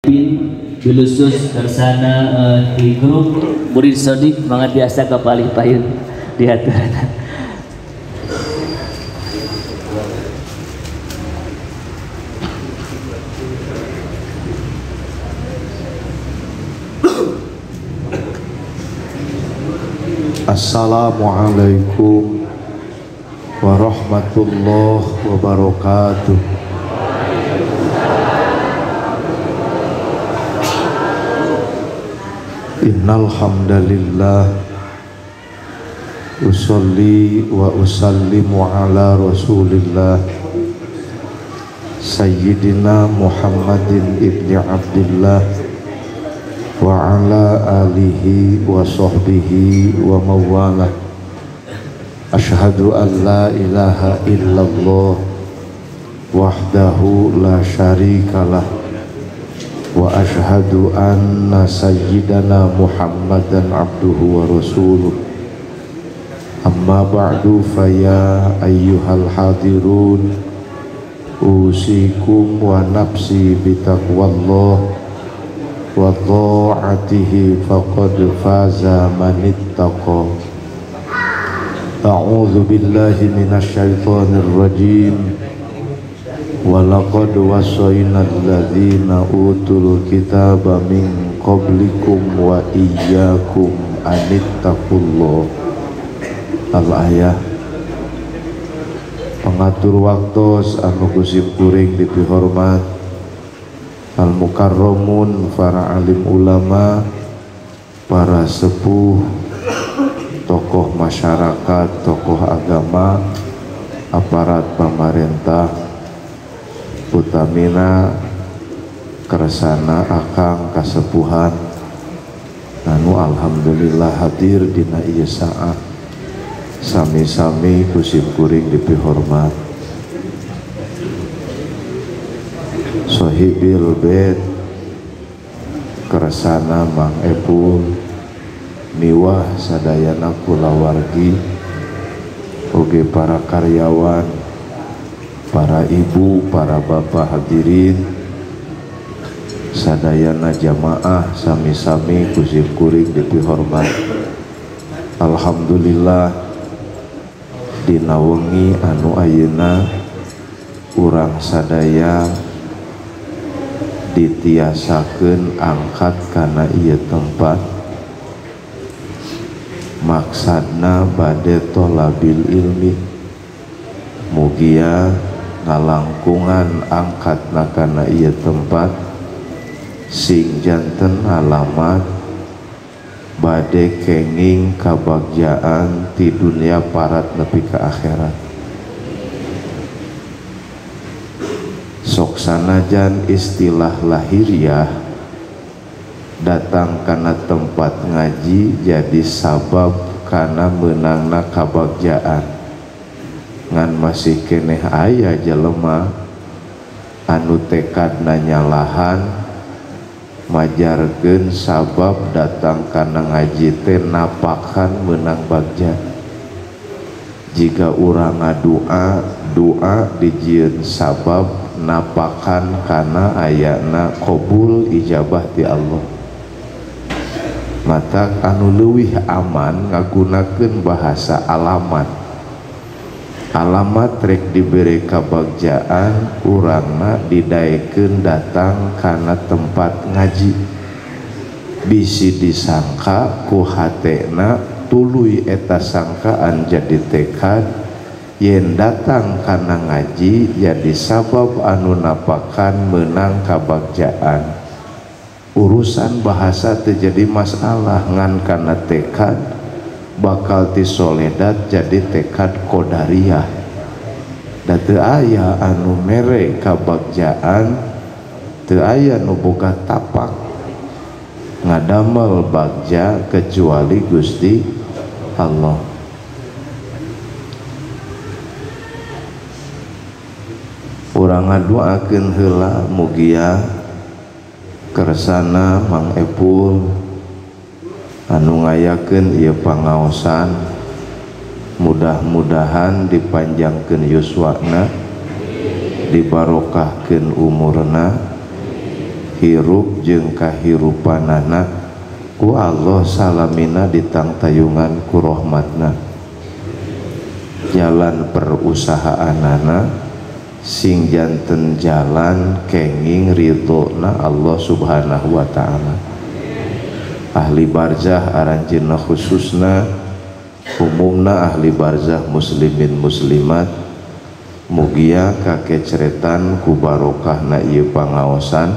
Arifin bilusus kersana di grup Murid Sodik mangat biasa ke palih payun diaturan. Assalamualaikum warahmatullahi wabarakatuh. Innal hamdalillah usolli wa usallimu ala rasulillah sayyidina Muhammadin ibni Abdillah wa ala alihi wa sahbihi wa mawalah. Ashhadu an la ilaha illallah wahdahu la syarikalah wa ashhadu anna sayyidana Muhammadan abduhu wa rasuluh. Amma ba'du, faya ayyuhal hadirun, usikum wa nafsi bitaqwallah wa ta'atihi faqad faza manittaqa. A'udzu billahi minasyaitonir rajim. Walaqad wasaynal ladzina utul kitaba min qablikum wa iyyakum anittaqullah. Al-ayah. Pengatur waktos anu kusim kuring dipihormat al-mukarramun, para alim ulama, para sepuh, tokoh masyarakat, tokoh agama, aparat pemerintah, utamina kersana akang kasepuhan anu alhamdulillah hadir dina ieu saat. Sami-sami kusim kuring dipihormat Sohibil bed kersana Mang Epul miwah sadayana kulawargi, oge para karyawan, para ibu, para bapak hadirin sadayana jamaah, sami-sami kusim kuring dipihormat. Alhamdulillah dina wengi anu ayeuna urang sadaya ditiasakeun angkat kana ieu tempat, maksadna bade tolabil ilmi, mugia ngalangkungan angkatna kana ieu tempat sing janten alamat bade kenging kabagjaan ti dunia parat nepi ka akhirat. Sok sanajan istilah lahiriah datang kana tempat ngaji jadi sabab kana meunangna kabagjaan, ngan masih keneh aya jelema anu tekadna nyalahan majarkeun sabab datang kana ngaji teh napakan meunang bagja. Jika urang ngadua, doa dijieun sabab napakan kana ayana qabul ijabah ti Allah. Matak anu leuwih aman ngagunakeun bahasa alamat. Alamat rek dibere kabagjaan urangna didaekeun datang kana tempat ngaji, bisi disangka ku hatena tuluy eta sangkaan jadi tekad yen datang kana ngaji jadi sabab anu napakan meunang kabagjaan. Urusan bahasa teu jadi masalah, ngan kana tekad bakal ti soledat jadi tekad qadariyah. Da teu aya anu mere kabagjaan, teu aya nu boga tapak ngadamel bagja kecuali Gusti Allah. Urang ngadoakeun heula mugia kersana Mang Epul anu ngayakeun ieu pangaosan, mudah-mudahan dipanjangkeun yuswana, dibarokahkeun umurna, Hirup jeung kahirupanana ku Allah salamina ditangtayungan ku rahmatna. Jalan perusahaanana sing janten jalan kenging ridhona Allah Subhanahu wa ta'ala. Ahli barzah aranjeunna khususna umumna ahli barzah muslimin muslimat mugia kakeceretan ku barokahna ieu pangaosan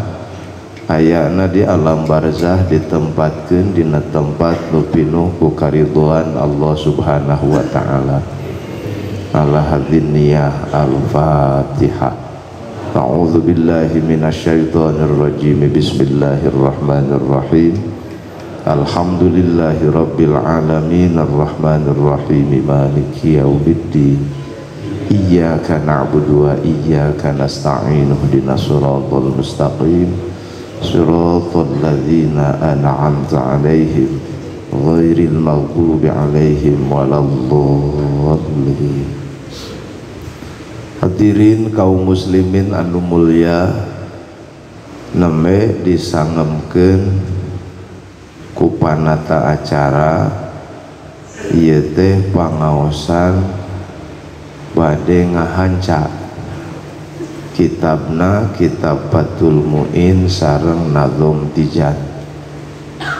ayana di alam barzah ditempatkeun dina tempat nu pinuh ku karidhoan Allah Subhanahu wa ta'ala. Ala hadzin niyah al-Fatihah. A'udzu billahi minasyaitonir rajim. Bismillahirrahmanirrahim. Alhamdulillahi rabbil alamin arrahmanir rahim maliki yaumiddin. Iyyaka na'budu wa iyyaka nasta'in ihdinas siratal mustaqim siratal ladzina an'amta 'alaihim ghairil maghdubi 'alaihim waladdallin. Hadirin kaum muslimin anu mulia, nembe disangemkeun ku panata acara ieu teh pangaosan bade ngahanca kitabna kitab Fathul Muin sareng Nazom Tijan.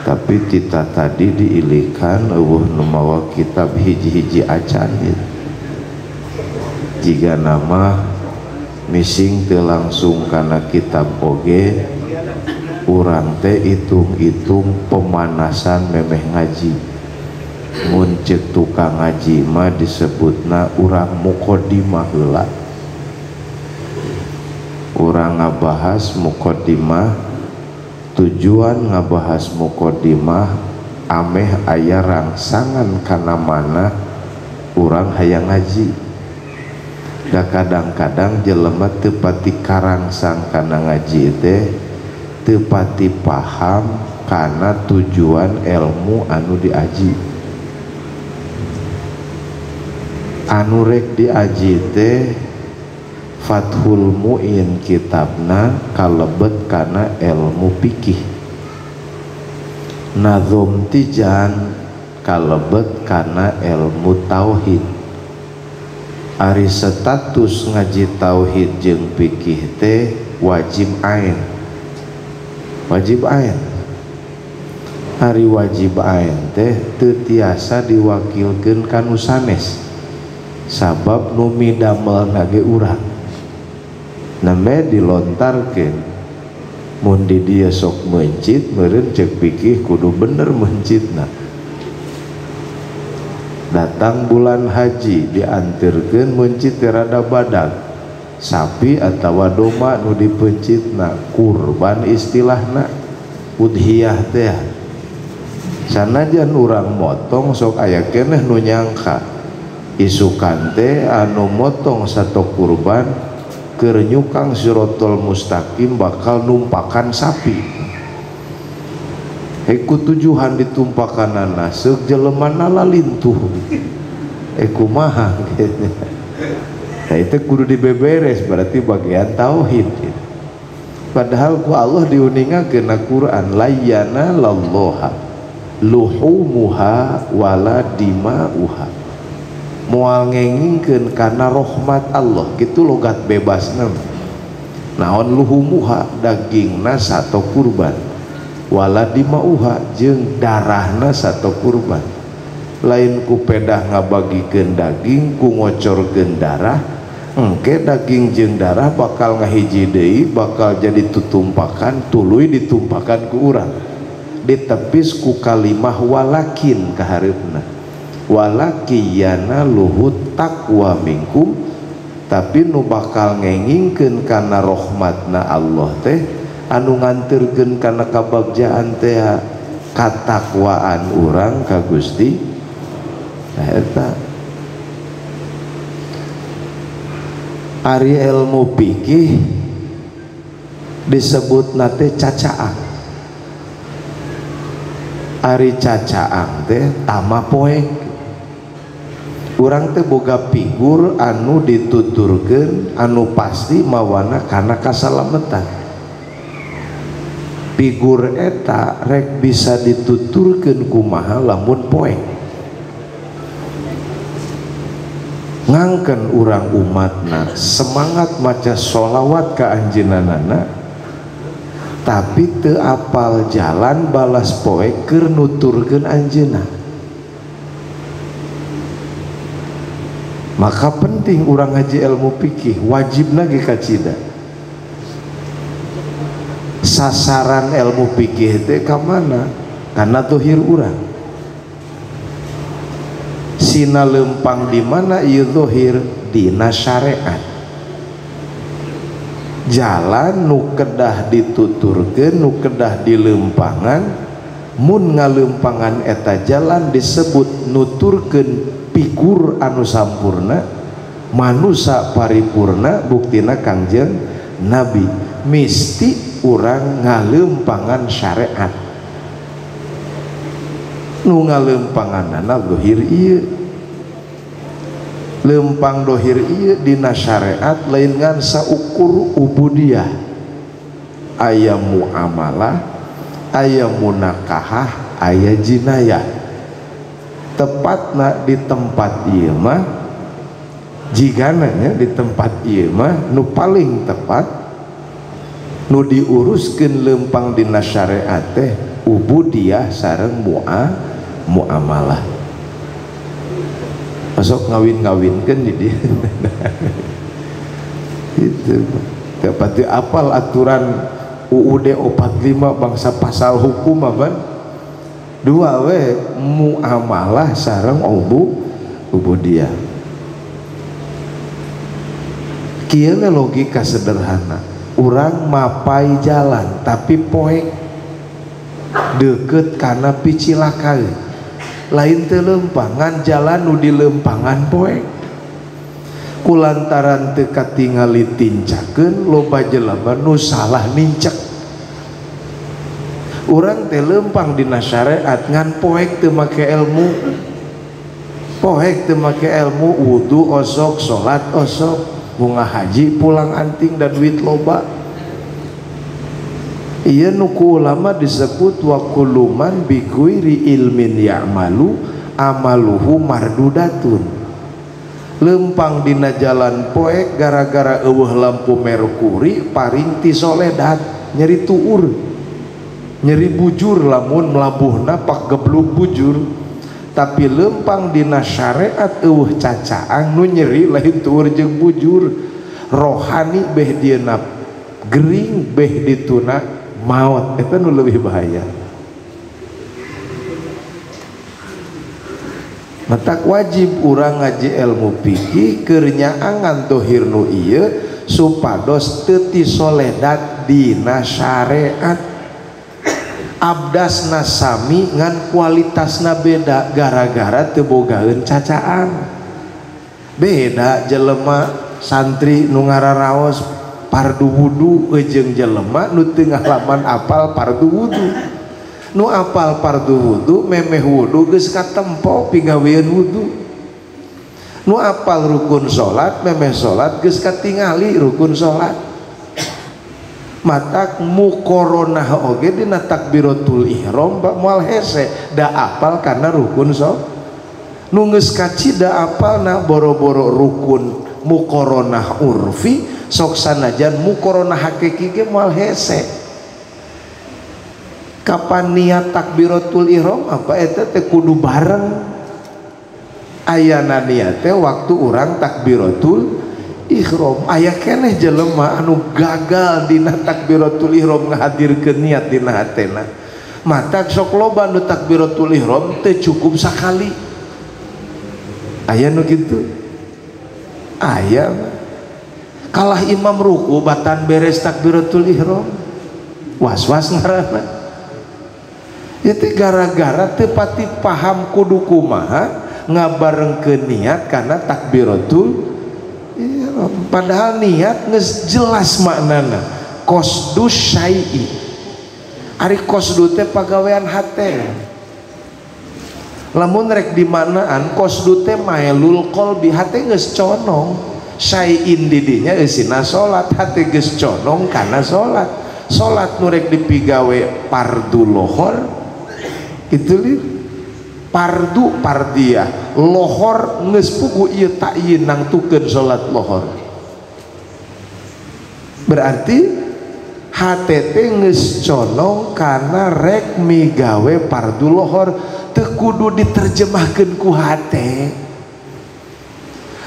Tapi kita tadi diilikan eueuh nu mawa kitab hiji-hiji acan gitu. Jika nama mising teu langsung kana kitab oge urang teh hitung-hitung pemanasan memeh ngaji. Mun ceuk tukang ngaji mah disebutna urang muqaddimah heula. Urang ngabahas muqaddimah, tujuan ngabahas muqaddimah ameh aya rangsangan kana mana urang hayang ngaji. Da kadang-kadang jelema teu pati karangsang kana ngaji teh, teu pati paham kana tujuan ilmu anu diaji. Anu rek diaji teh Fathul Muin kitabna kalebet kana ilmu fikih. Nazom Tijan kalebet kana ilmu tauhid. Ari status ngaji tauhid jeung fikih teh wajib ain. Wajib ain. Ari wajib ain teh teu tiasa diwakilkeun ka nu sanes. Sabab nu midamelna ge urang. Nembe dilontarkeun. Mun di dieu sok meuncit meureun ceuk fikih kudu bener meuncitna. Datang bulan haji diantirkeun meuncit rada badag sapi atawa domba nu dipeuncitna kurban istilahna udhiyah teh. Sanajan urang motong sok aya keneh nu nyangka isukan teh anu motong sato kurban keur nyukang siratal mustaqim bakal numpakan sapi. Eku tujuhan ditumpakanana seuk jelemana lalintuh. Kumaha gitu. Nah itu kudu dibeberes berarti bagian tauhid gitu. Padahal ku Allah diuningakeun na Quran layana lallaha luhumuha wala dimauha. Moal ngengingkeun kana rahmat Allah gitu logat bebasna. Naon luhumuha dagingna sato kurban, wala dimauha jeung darahna sato kurban. Lain ku pedah ngabagikeun daging ku ngocorkeun darah, engke daging jeung darah bakal ngahiji deui, bakal jadi tutumpakan, tuluy ditumpakan ku urang. Ditepis ku kalimah walakin ka hareupna. Walaki yana luhut taqwa minkum, tapi nu bakal ngengingkeun kana rahmatna Allah teh anu nganterkeun kana kabagjaan teh katakwaan urang ka Gusti. Nah eta ari ilmu fikih disebutna teh cacaang. Ari cacaang teh tama poek. Urang teh boga figur anu dituturkeun anu pasti mawana kana kasalametan. Figur eta rek bisa dituturkeun kumaha lamun poek. Ngangken urang umatna semangat maca sholawat ka anjeunna, tapi teu apal jalan balas poek keur nuturkeun anjeunna. Maka penting urang ngaji ilmu fikih, wajibna ge kacida. Sasaran ilmu fikih teh ka mana? Karena dohir urang. Sina lempang di mana ieu dohir? Dina syariat. Jalan nu kedah dituturkeun, nu kedah dilempangan, mun ngalempangan eta jalan disebut nuturkeun figur anu sampurna, manusa paripurna, buktina Kangjeng Nabi. Misti urang ngalempangan syariat, nu ngalempanganana dohir ieu. Lempang dohir ieu dina syariat lain ngan saukur ubudiyah, aya muamalah, aya munakahah, aya jinayah. Tepatna di tempat ieu mah, jigana nya di tempat ieu mah nu paling tepat nu diuruskeun lempang dina syariat teh ubudiyah sareng muamalah. Masuk ngawin-ngawinkeun di dieu. Itu dapat apal aturan UUD 45 bangsa pasal hukum apa? Dua we muamalah sareng ubudiyah. Kieu logika sederhana. Urang mapai jalan tapi poek deket karena picilakaeun, lain teu lempangan jalan nu dilempangan poek kulantaran teu katingali tincakeun loba jelema nu salah nincek. Urang teh lempang dina syariat ngan poek teu make ilmu, poek teu make ilmu, wudu osok, salat osok, bunga haji pulang anting dan duit loba. Iya nuku ulama disebut wa kulluman bi ghairi ilmin ya'malu amaluhu mardudatun. Lempang dina jalan poek gara-gara eueuh lampu merkuri paring ti soledat, nyeri tuur, nyeri bujur lamun melabuhna pak geblug bujur. Tapi lempang dina syariat eueuh cacaang nu nyeri lain tuur jeung bujur, rohani beh dieuna gering beh dituna maot, eta nu leuwih bahaya. Matak wajib urang ngaji ilmu fikih keur nyaangan dohir nu ieu supados teu tisoledat dina syariat. Abdasna sami ngan kualitasna beda gara-gara teu bogaeun cacaan. Beda jelema santri nu ngararaos pardu wudu jeung jelema nu teu ngalaman apal pardu wudu. Nu apal pardu wudu memeh wudu geus katempo pigawean wudu. Nu apal rukun salat memeh salat geus katingali rukun salat. Matak mukoronah oge dina takbiratul ihram bak moal hese da apal kana rukun so. Nu geus kacida apalna boro-boro rukun mukoronah urfi sok sanajan mukoronah hakiki ge moal hese. Kapan niat takbiratul ihram apa eta teh kudu bareng. Ayana niat teh waktu urang takbiratul ihram. Aya keneh jelema anu gagal dina takbiratul ihram ngahadirkeun niat dina hatena. Matak sok loba nu takbiratul ihram teu cukup sakali. Aya nu kitu. Aya kalah imam ruku batan beres takbiratul ihram. Was-was ngaranna. Itu gara-gara teu pati paham kudu kumaha ngabarengkeun niat kana takbiratul ihram. Padahal niat geus jelas maknana qasdu syai'i. Ari qasdu teh pagawean hate. Lamun rek dimanaan qasdu teh maelul qalbi, hate geus conong. Syai'in di dinya eusina salat, hate geus conong kana salat. Salat nu rek dipigawe pardu lohor itu li pardu pardiah lohor geus puguh ieu takyin nangtukeun salat lohor. Berarti HTT geus conong kana rek migawe pardu lohor teu kudu diterjemahkeun ku hate.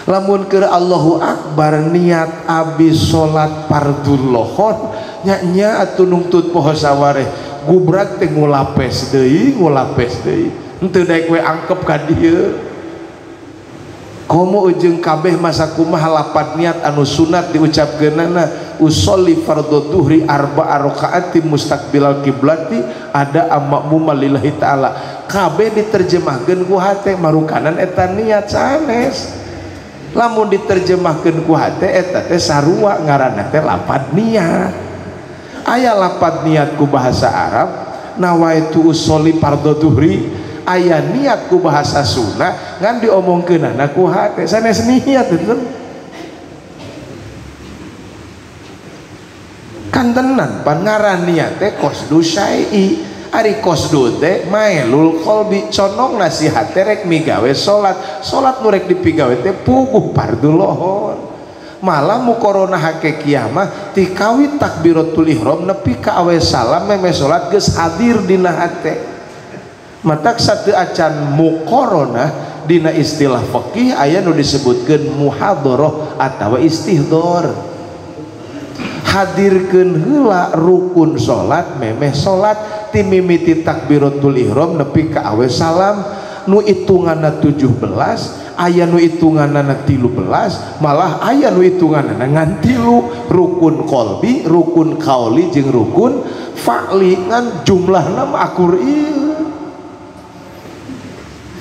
Lamun keur Allahu Akbar niat abis salat pardu lohor nya nya atuh nungtut poho sawareh gubrak teh ngulapes deui henteu daek we angkep ka dieu. Komo ujung kabeh masa kumaha lapad niat anu sunat diucapkeunana usolli fardhu dhuhri arba'a rakaati mustaqbilal kiblati ada makmuma lillahi ta'ala. Kabeh diterjemahkeun ku hate marukanan eta niat sanes. Lamun diterjemahkeun ku hate eta teh sarua ngaranna teh lapad niat. Aya lapad niat ku bahasa Arab nawaitu usolli fardhu dhuhri, aya niat ku bahasa Sunda ngan diomongkeunana ku hate sanes niat itu. Kan tenan pan ngaran niat teh qasdu syai'i. Ari qasdu teh maelul qalbi conong nasihat teh rek migawe salat. Salat nu rek dipigawe teh puguh pardu lohor. Malah mukorona hakikiah mah ti kawit takbiratul ihram nepi ka awe salam meme salat geus hadir dina hate. Matak satu acan mukorona dina istilah fikih aya nu disebutkeun muhadharah atawa istihdor. Hadirkeun heula rukun salat memeh salat ti mimiti takbiratul ihram nepi ka awe salam nu hitunganna 17 aya nu hitunganna 13 malah aya nu hitunganna ngan 3 rukun qalbi rukun qauli jeung rukun fa'li ngan jumlahna mah akur ieu.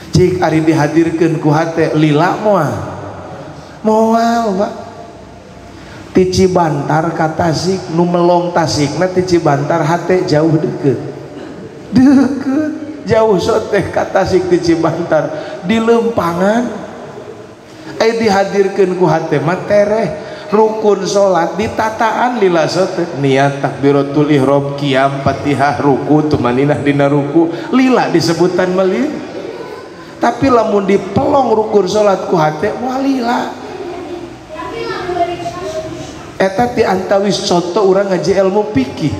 Cik ari dihadirkeun ku hate lila moal moal Pak. Ti Cibantar ka Tasik nu melong Tasikna ti Cibantar hate jauh deket deket jauh soteh ka Tasik ti Cibantar di lempangan dihadirkeun ku hate mah tereh rukun salat ditataan lila soteh niat takbiratul ihram qiyam Fatihah ruku tumaninah dina ruku lila disebutan melir. Tapi lamun dipelong rukun salat ku hate moal lila. Eta ti antawis contoh urang ngaji ilmu fikih.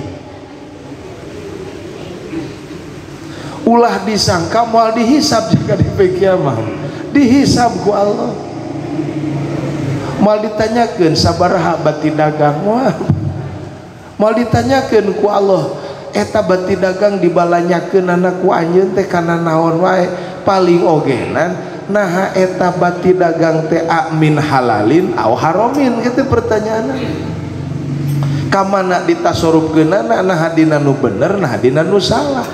Ulah disangka moal dihisab jika di fikih mah. Dihisab ku Allah. Moal ditanyakeun sabaraha bati dagang moal. Moal ditanyakeun ku Allah eta bati dagang dibalanyakeunana ku anjeun teh kana naon wae paling ogenan naha eta bati dagang teh amin halalin au haramin gitu pertanyaanna. Kamana ditasorupkeunana naha dina nu bener naha dina nu salah.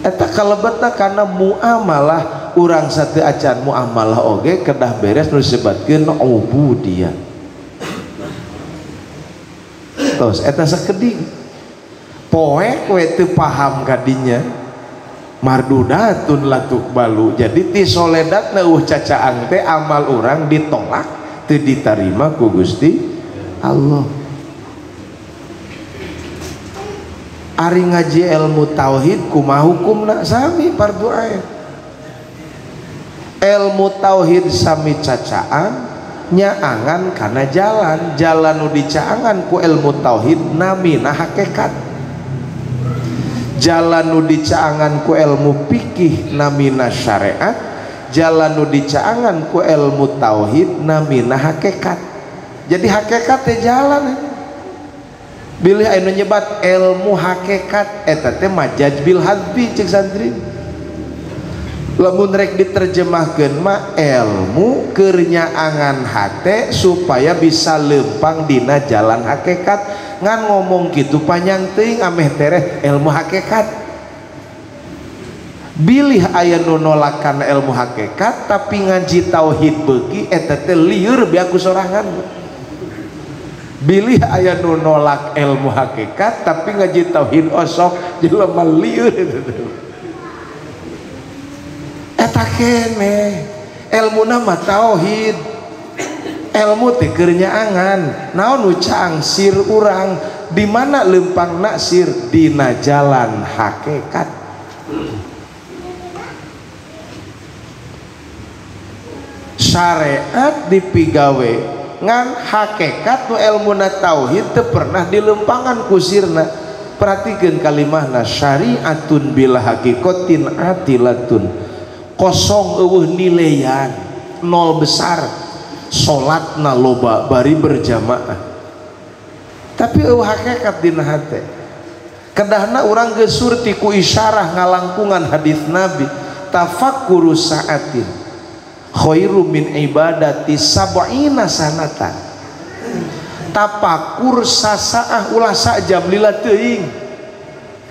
Eta kalebetna kana muamalah urang sateu acan muamalah oge kedah beres nu disebatkeun ubudiyah. Tos eta sakedik poek we teu paham kadinya mardudatun latuk balu. Jadi ti soledatna eueuh cacaang teh amal urang ditolak teu ditarima ku Gusti Allah. Ari ngaji ilmu tauhid kumaha hukumna sami fardu ain. Ilmu tauhid sami cacaang nyaangan kana jalan jalan nu dicaangan ku ilmu tauhid namina hakikat. Jalan nu dicaangan ku ilmu fikih namina syariat, jalan nu dicaangan ku ilmu tauhid namina hakikat. Jadi hakikat teh jalan. Bilih anu nyebat ilmu hakikat eta teh majaz bil hadbi cek santri. Lamun rek diterjemahkeun mah ilmu keur nyaangan hate supaya bisa lempang dina jalan hakikat. Ngan ngomong gitu panjang teuing ameh tereh ilmu hakikat. Bilih aya nu nolak kana ilmu hakikat tapi ngaji tauhid beuki eta teh lieur beak ku sorangan. Bilih aya nu nolak ilmu hakikat tapi ngaji tauhid osok jelema lieur eta teh. Eta keneh ilmuna mah tauhid. Ilmu teh keur nyaangan, naon nu caang sir urang, di mana leumpangna sir dina jalan hakikat. Syariat dipigawe ngan hakikat nu elmuna tauhid teu pernah dilempangan ku sirna. Perhatikeun kalimahna syariatun bila hakikotin atilatun, kosong eueuh nileyan, nol besar. Salatna loba bari berjamaah tapi eueuh hakikat dina hate. Kedahna urang geus surti ku isyarah ngalangkungan hadis Nabi, tafakkuru sa'atin khairu min ibadati sab'ina sanatan. Tapakur sasaah ulah sajam lila teuing,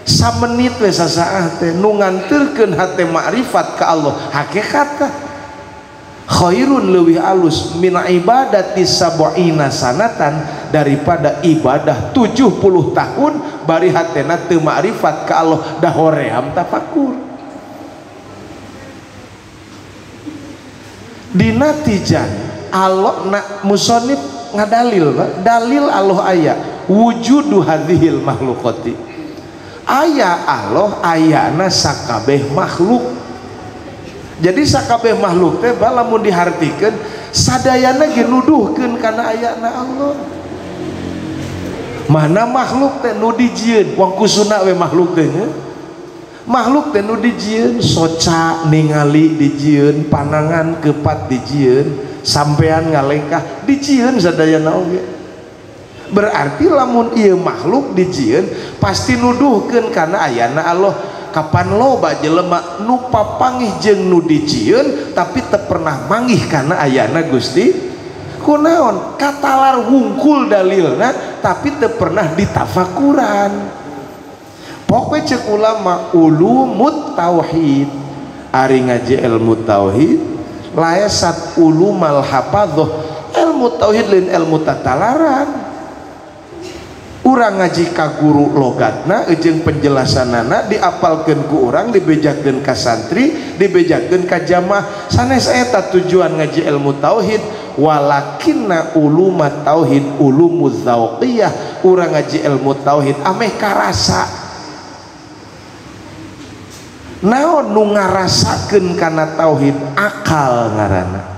samenit we sasaah teh nu nganterkeun hate makrifat ka Allah hakikat tah. Khairun leuwih alus min ibadati sab'ina sanatan, daripada ibadah 70 tahun bari hatena teu makrifat ka Allah da hoream tafakur. Dina tijan Allah na musonib ngadalil, dalil Allah aya wujudu hadhil makhluqati, aya Allah ayana sakabeh makhluk. Jadi sakabeh makhluk teh lamun dihartikeun sadayana ge nuduhkeun kana ayana Allah. Mana makhluk teh nu dijieun, wong kusuna we makhluk teh nya. Makhluk teh nu dijieun, soca ningali dijieun, panangan kepat dijieun, sampean ngalengkah dijieun sadayana oge. Berarti lamun ieu makhluk dijieun pasti nuduhkeun kana ayana Allah. Kapan loba jelema nu papanggih jeung nu dijieun tapi teu pernah manggih kana ayana Gusti. Kunaon? Katalar wungkul dalilna tapi teu pernah ditafakuran. Pokoknya cek ulama ulumut tauhid, ari ngaji ilmu tauhid laesat ulumal hafadzah, ilmu tauhid lain ilmu tatalaran. Urang ngaji ka guru logatna jeung penjelasanana diapalkeun ku urang, dibejakeun ka santri, dibejakeun ka jamaah. Sanes eta tujuan ngaji ilmu tauhid, walakinna ulumat tauhid ulumuz zauqiyah. Urang ngaji ilmu tauhid ameh karasa. Naon nu ngarasakeun kana tauhid? Akal ngaranna.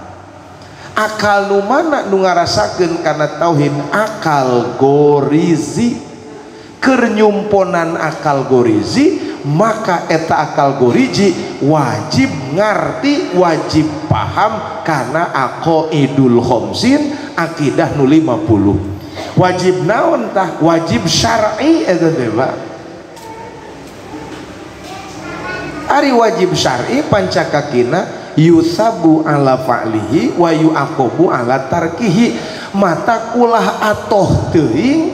Akal nu mana nu ngarasakeun kana tauhid? Akal gorizi. Keur nyumponan akal gorizi, maka eta akal goriji wajib ngarti, wajib paham kana aqaidul khamsin, akidah nu 50. Wajib naon tah? Wajib syar'i eta teh, Pak. Ari wajib syar'i pancakakina yusabu ala fa'lihi wa yu'aqabu ala tarkihi. Mata ulah atoh teuing,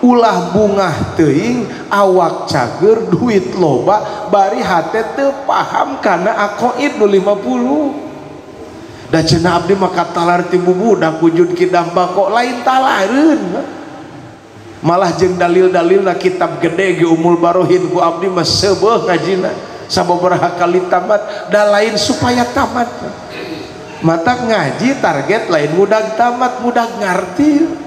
ulah bungah teuing, awak cager, duit loba, bari hate teu paham kana aqaid nu 50. Da cenah abdi mah katalar ti bubudak wujud kidam bako, lain talareun. Malah jeung dalil-dalilna kitab gede ge Umul Barohin ku abdi mah seubeuh ngajina sababaraha kali tamat, da lain supaya tamat. Mata ngaji target lain mudah tamat, mudah ngarti.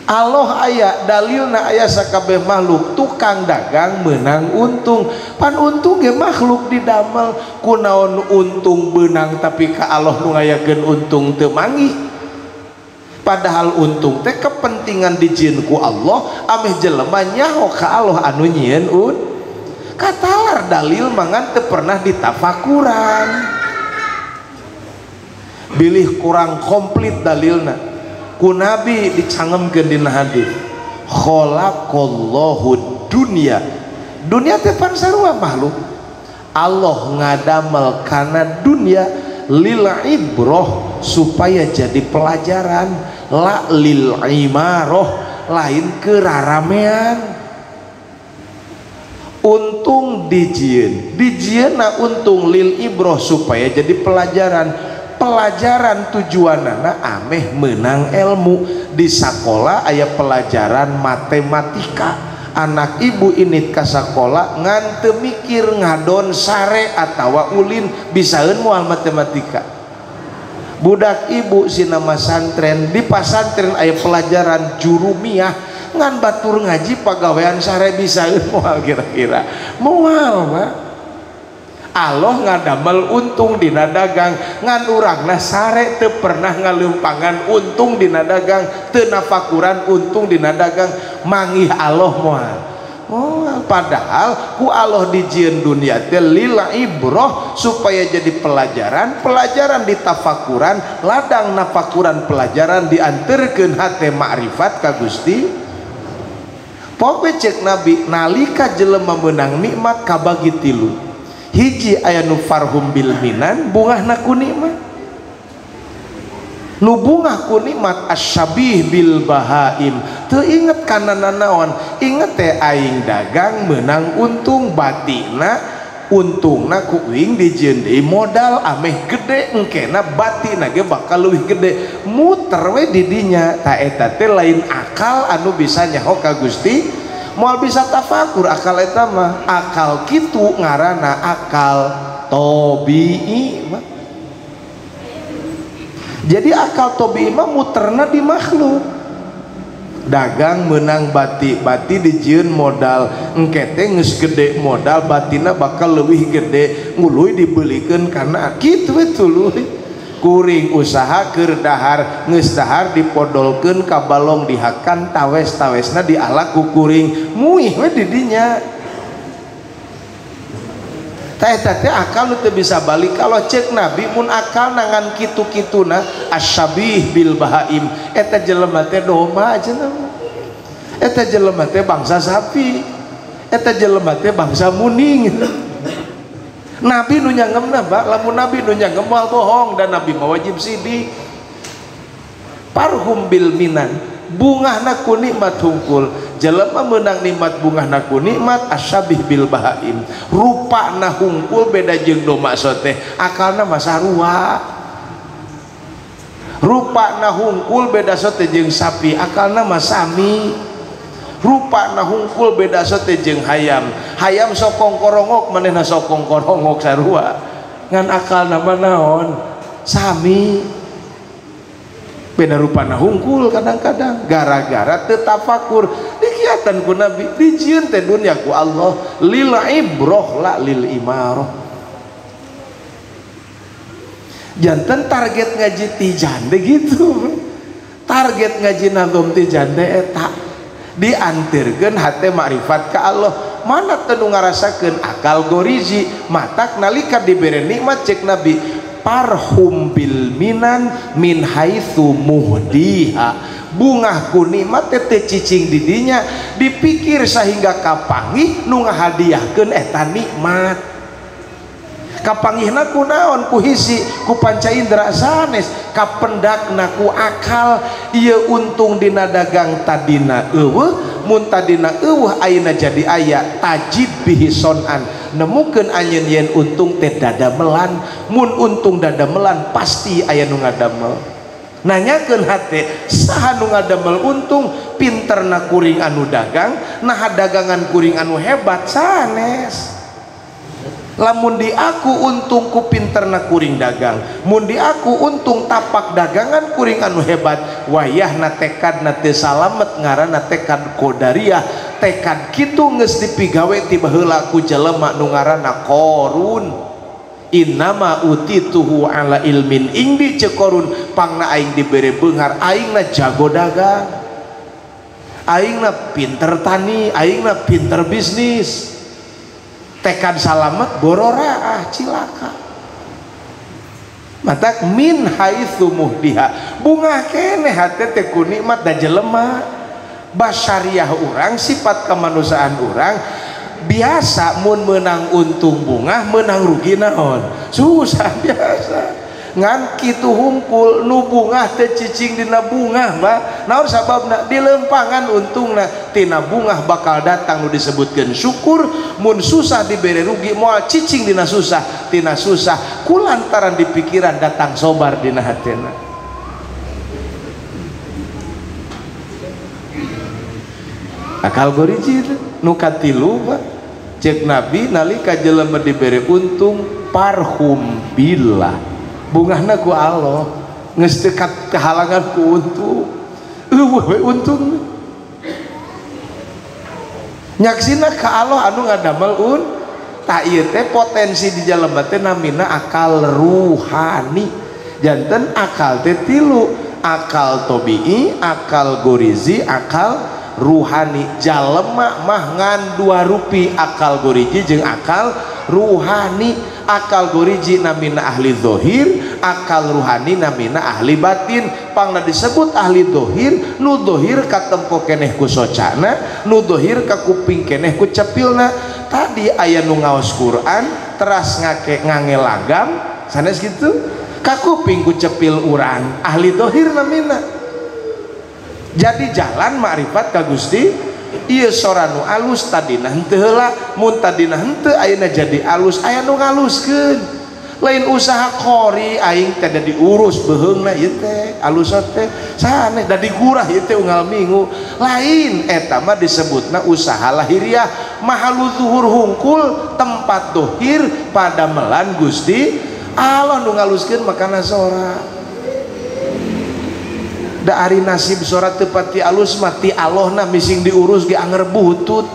Allah aya dalilna aya sakabeh makhluk, tukang dagang menang untung, pan untung ge makhluk didamel. Kunaon untung beunang tapi ka Allah nu ngayakeun untung teu manggih. Padahal untung teh kepentingan dijieun ku Allah, ameh jelema nyaho ka Allah anu nyieun un. Katalar dalil mangan teu pernah ditafakuran. Bilih kurang komplit dalilna. Ku Nabi dicangemkeun dina hadis, khalaqallahu dunya. Dunia teh pan sarua makhluk. Allah ngadamel kana dunia lil ibroh, supaya jadi pelajaran, la lil imaroh, lain keraramean. Untung dijieun, dijieunna untung lil ibroh supaya jadi pelajaran. Pelajaran tujuanana ameh menang ilmu. Di sekolah aya pelajaran matematika, Anak ibu init ka sakola ngan teu mikir ngadon sare atawa ulin bisaeun moal matematika. Budak ibu sina masantren, di pasantren aya pelajaran jurumiyah ngan batur ngaji pagawean sare bisaeun moal kira-kira. Moal mah. Allah ngadamel untung dina dagang ngan urangna sare teu pernah ngalumpangan untung dina dagang, teu nafakuran untung dina dagang, mangih Allah moal. Oh, padahal ku Allah dijieun dunia teh lil ibroh supaya jadi pelajaran, pelajaran ditafakuran, ladang nafakuran pelajaran dianterkeun hate makrifat ka Gusti. Pokoke cek Nabi nalika jelema meunang nikmat kabagi tilu. Hiji aya nu farhum bil minan bungahna ku nikmat, nu bungah ku nikmat asyabih bil bahaim teu inget kana nanaon, inget teh aing dagang meunang untung batina untungna ku uing dijieun deui modal ameh gede engkena batina ge bakal leuwih gede muter we di dinya. Ta eta teh lain akal anu bisa nyaho ka Gusti, moal bisa tafakur akal eta mah. Akal kitu ngaranna akal tobi'i mah. Jadi akal tobi'i mah muterna di makhluk. Dagang menang bati, bati dijieun modal engke teh geus gede modal batina bakal leuwih gede nguluy dibelikeun kana kitu we tuluy. Kuring usaha keur dahar geus dahar dipodolkeun ka balong dihakan tawes-tawesna dialak ku kuring muih we di dinya. Tah eta teh akal nu teu bisa balik. Kalau cek Nabi mun akal nangan kitu-kituna asyabih bil bahaim eta jelema teh domba cenah, eta jelema teh bangsa sapi, eta jelema teh bangsa muning. Nabi nu nyangemna ba, lamun Nabi nu nyangem moal bohong dan Nabi mah wajib sidik. Parhum bil minan bungahna ku nikmat hungkul, jelema meunang nikmat bungahna ku nikmat asyabih bil bahaim rupana hungkul beda jeung domba soteh akalna mah sarua. Rupana hungkul beda soteh jeung sapi akalna mah sami. Rupana hungkul beda sote jeung hayam, hayam sokong korongok manehna sokong korongok sarua ngan akalna mah naon sami. Beda rupana hungkul kadang-kadang gara-gara teu tafakur dikiatan ku Nabi dijieun teh dunya ku Allah lil ibroh la lil imaroh. Janten target ngaji tijan teh gitu, target ngaji nazom tijan teh eta diantirkeun hate makrifat ka Allah. Mana teu nu ngarasakeun akal gorizi matak nalika dibere nikmat cek Nabi parhum bil minan min haitsu muhdiha bungah ku nikmat teh teu cicing di dinya dipikir sehingga kapanggih nu ngahadiahkeun eta nikmat. Kapanggihna ku naon? Ku hisi, ku panca indera sanes, kapendakna ku akal. Ieu untung dina dagang tadina eueuh, mun tadina eueuh ayeuna jadi aya tajid bihi sonan. Nemukeun anjeun yen untung teh dadamelan, mun untung dadamelan pasti aya nu ngadamel. Nanyakeun hate saha nu ngadamel untung, pinterna kuring anu dagang, naha dagangan kuring anu hebat sanes. Lamun di aku untung ku pinterna kuring dagang, mun di aku untung tapak dagangan kuring anu hebat, wayahna tekadna teu salamet ngaranna tekad qadariyah. Tekad kitu geus dipigawe ti baheula ku jelema nu ngaranna Qarun. Innama utituhu ala ilmin indi ceuk Qarun, pangna aing dibere beunghar, aingna jago dagang, aingna pinter tani, aingna pinter bisnis. Tekad salamet borora ah cilaka. Matak min haitsu muhdiha bungah keneh hate teh ku nikmat da jelema. Basyariah urang, sifat kemanusiaan urang biasa mun menang untung bungah, menang rugi naon susah biasa. Ngan kitu hungkul nu bungah teh cicing dina bungah mah naon sababna dilempangan untungna tina bungah bakal datang nu disebutkeun syukur. Mun susah dibere rugi moal cicing dina susah, tina susah kulantaran di pikiran datang sobar dina hatena. Akal goriji itu nu katilu Pak. Cek Nabi nalika jelema dibere untung parhum billah, bungahna ku Allah, geus teu kahalangan ku untung. Eueuh we untung. Nyaksina ka Allah anu ngadamel un tah ieu teh potensi di jelema teh namina akal ruhani. Janten akal teh tilu, akal tobii, akal gorizi, akal ruhani. Jalema mah ngan dua rupi, akal goriji jeung akal ruhani. Akal goriji namina ahli zohir, akal ruhani namina ahli batin. Pangna disebut ahli zohir, nu zohir katempo keneh ku socana, nu zohir ka kuping keneh ku cepilna. Tadi aya nu ngaos Quran teras ngake ngange lagam sanes gitu, ka kuping ku cepil urang, ahli zohir namina. Jadi jalan makrifat ka Gusti ieu sora nu alus tadina henteu heula, mun tadina henteu ayeuna jadi alus, aya nu ngaluskeun. Lain usaha qori aing teh da diurus beuheungna ieu teh alus teh sanes da digurah ieu teh unggal minggu. Lain eta mah disebutna usaha lahiriah, mahalu zuhur hungkul tempat dohir padamelan Gusti Allah nu ngaluskeun makana sora. Da ari nasib sora teu pati alus mah ti Allahna mising diurus ge anger butut.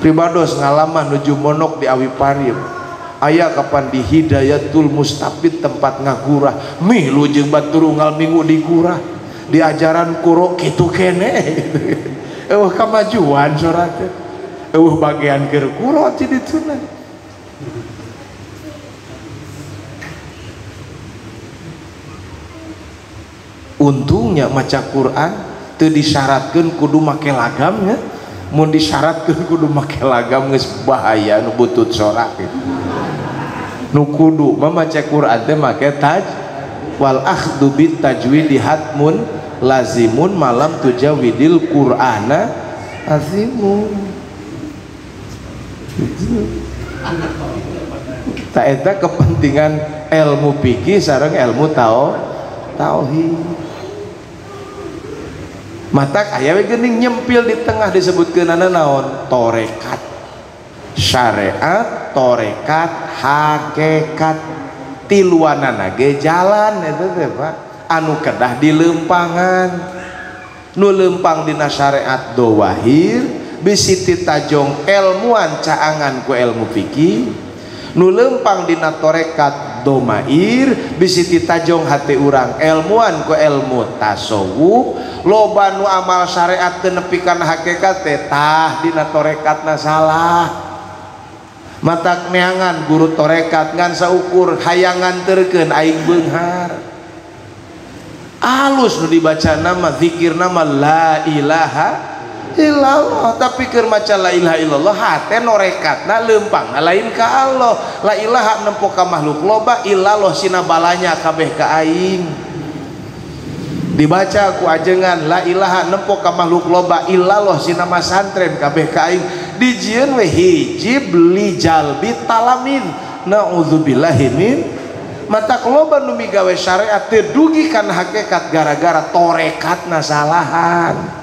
Pribados ngalaman nuju monok di Awi Parim, aya kapan di Hidayatul Mustafid tempat ngagurah, milu jeung batur unggal minggu digurah, di ajaran kuro kitu kene. Eueuh kamajuan sora teh, eueuh bagian keur kuro ti dituna. Untungnya maca Quran teu disyaratkeun kudu make lagamnya. Mun disyaratkeun kudu make lagam geus bahaya nu butut sora gitu. Nu kudu mah maca Quran teh make taj wal akhdhu bit tajwidi hatmun lazimun malam tujawidil Qur'ana azimun. Ta eta kepentingan ilmu fikih sareng ilmu tauhid. Matak aya we geuning nyempil di tengah disebutkeunana naon? Torekat. Syariat, torekat, hakikat. Tiluanana ge jalan eta teh Pak. Anu kedah dileumpangan. Nu leumpang dina syariat dowahir bisi titajong elmuan caangan ku ilmu fikih. Nu leumpang dina torekat domair bisi titajong hati urang elmuan ku ilmu tasawuf. Loba nu amal syariat teu nepi kana hakikat teh tah dina torekatna salah. Matak neangan guru torekat ngan saukur hayang nganterkeun aing beunghar. Alus nu dibaca nama zikir nama la ilaha illallah, tapi keur maca la ilaha illallah hate norekatna leumpangna lain ka Allah. La ilaha nempo ka makhluk loba, illallah sina balanya kabeh ka aing. Dibaca ku ajengan la ilaha nempo ka makhluk loba, illallah sina masantren kabeh ka aing. Dijieun we hijib li jalbi talamin, naudzubillahi min. Matak loba nu migawe syariat teu dugi kana hakikat gara-gara torekatna salahan.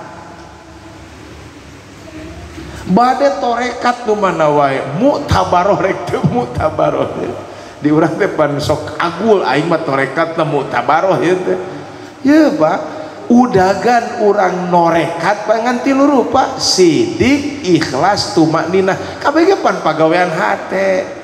Bade torekat nu mana wae muktabaroh rek teu muktabaroh. Di urang teh pan sok agul aing mah torekatna muktabaroh ieu teh. Ye Pak, udagan urang norekat pangan tilu rupa, sidik, ikhlas, tumakninah. Kabeh ge pan pagawean hate.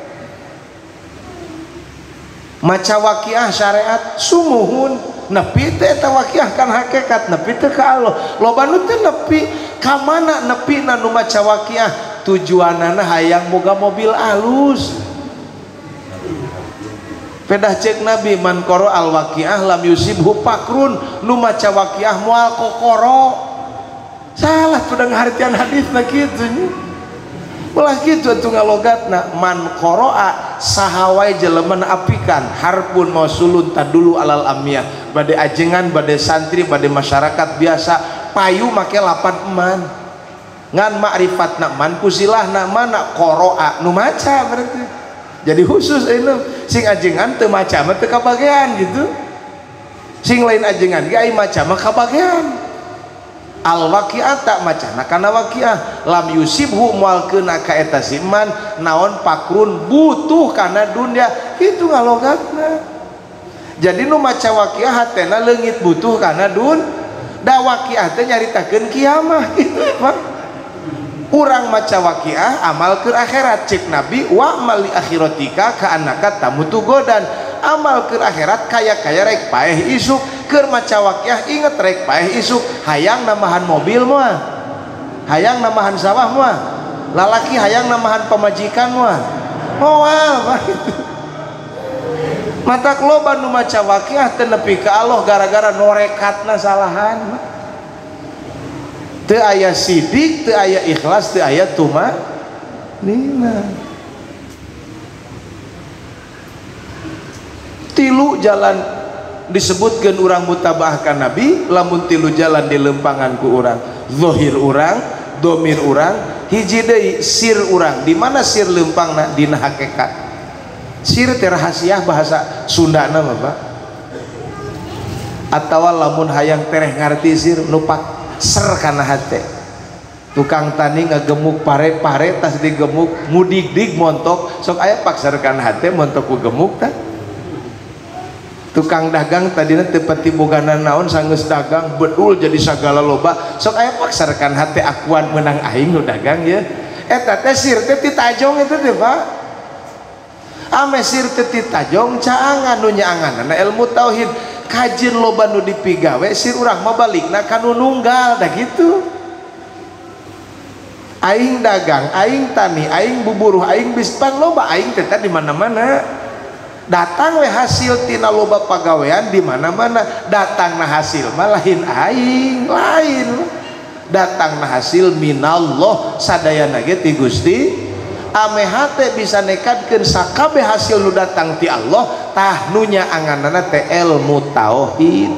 Maca waqiah syariat sumuhun, nepi teh eta waqiah kan hakikat, nepi teh ka Allah. Loba nu teh nepi ka mana nepina nu maca waqiah, tujuanana hayang boga mobil alus. Pedah cek Nabi man qara al waqiah lam yusibhu fakrun, nu maca waqiah moal kokoro. Salah tudang hartian hadisna kitu nya. Ulah kitu atuh ngalogatna man qara'a saha wae jelema apikan harpun mausulun tadulu alal amiyah, bade ajengan bade santri bade masyarakat biasa payu make lapan eman ngan makrifatna man kusilahna mana qara'a nu maca berarti. Jadi khusus ini sing ajengan teu maca mah teu kabagean gitu. Sing lain ajengan ge ai maca mah kabagean. Al waqi'ata macana kana waqi'ah lam yusibhu moal keuna ka eta si man naon pakrun butuh kana dunya kitu ngalogatna. Jadi nu maca waqi'ah hatena leungit butuh kana dun da waqi'ah teh nyaritakeun kiamah kitu Pak. Urang maca waqi'ah amal keur akhirat cek Nabi wa mali akhiratika ka anaka tamutu godan amal keur akhirat kaya-kaya rek paeh isuk keur maca waqiah inget rek paeh isuk hayang nambahan mobil moal hayang nambahan sawah moal lalaki hayang nambahan pamajikan moal moal matak loba nu maca waqiah teu nepi ka Allah gara-gara norekatna salahan. Teu aya sidik, teu aya ikhlas, teu aya tumanina. Tilu jalan disebutkan urang mutabaah ka Nabi, lamun tilu jalan di lempangan ku urang, zahir urang, domir urang, hiji deui sir urang. Di mana sir lempangna? Dina hakikat. Sir teh rahasia bahasa Sundana mah Pak. Atawa lamun hayang tereh ngarti sir nupak ser kana hate. Tukang tani ngagemuk pare-pare tas digemuk mudig-dig montok sok aya pakser kana hate montok ku gemuk tah. Tukang dagang tadina teu pati bogana naon sanggeus dagang bedul jadi sagala loba sok aya pakser kana hate akuan meunang aing nu dagang ye. Eta teh sir teh ti tajong eta teh Pak. Ame sir teh ti tajong caangan nu nyaanganna ilmu tauhid kajin loba nu dipigawe sir urang mah balikna ka nu nunggal da kitu. Aing dagang, aing tani, aing buburuh, aing bispan loba aing teh di mana-mana. Datang we hasil tina loba pagawean di mana-mana, datangna hasil mah lain aing, lain. Datangna hasil minallah sadayana ge ti Gusti. Ame hate bisa nekadkeun sakabeh hasil nu datang ti Allah tah nu nyaanganana teh ilmu tauhid.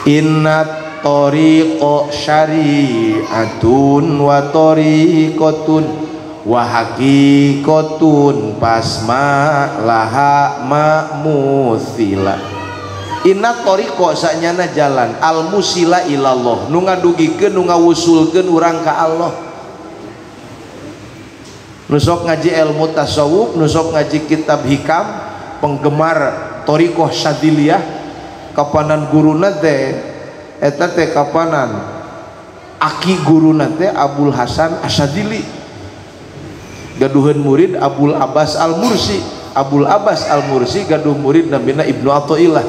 Inna tariqa syari'atun wa tariqatun wa haqiqatun pasma laha ma'musila. Inna tariqa sanyana jalan al musila ilallah nu ngadugikeun nu ngawusulkeun urang ka Allah. Nusok ngaji ilmu tasawuf, nusok ngaji kitab hikam, penggemar thariqah Syadiliyah, kapanan guruna teh eta teh kapanan aki guruna teh Abul Hasan Asyadili. Gaduheun murid Abul Abbas Al-Mursi, Abul Abbas Al-Mursi gaduh murid namina Ibnu Athaillah.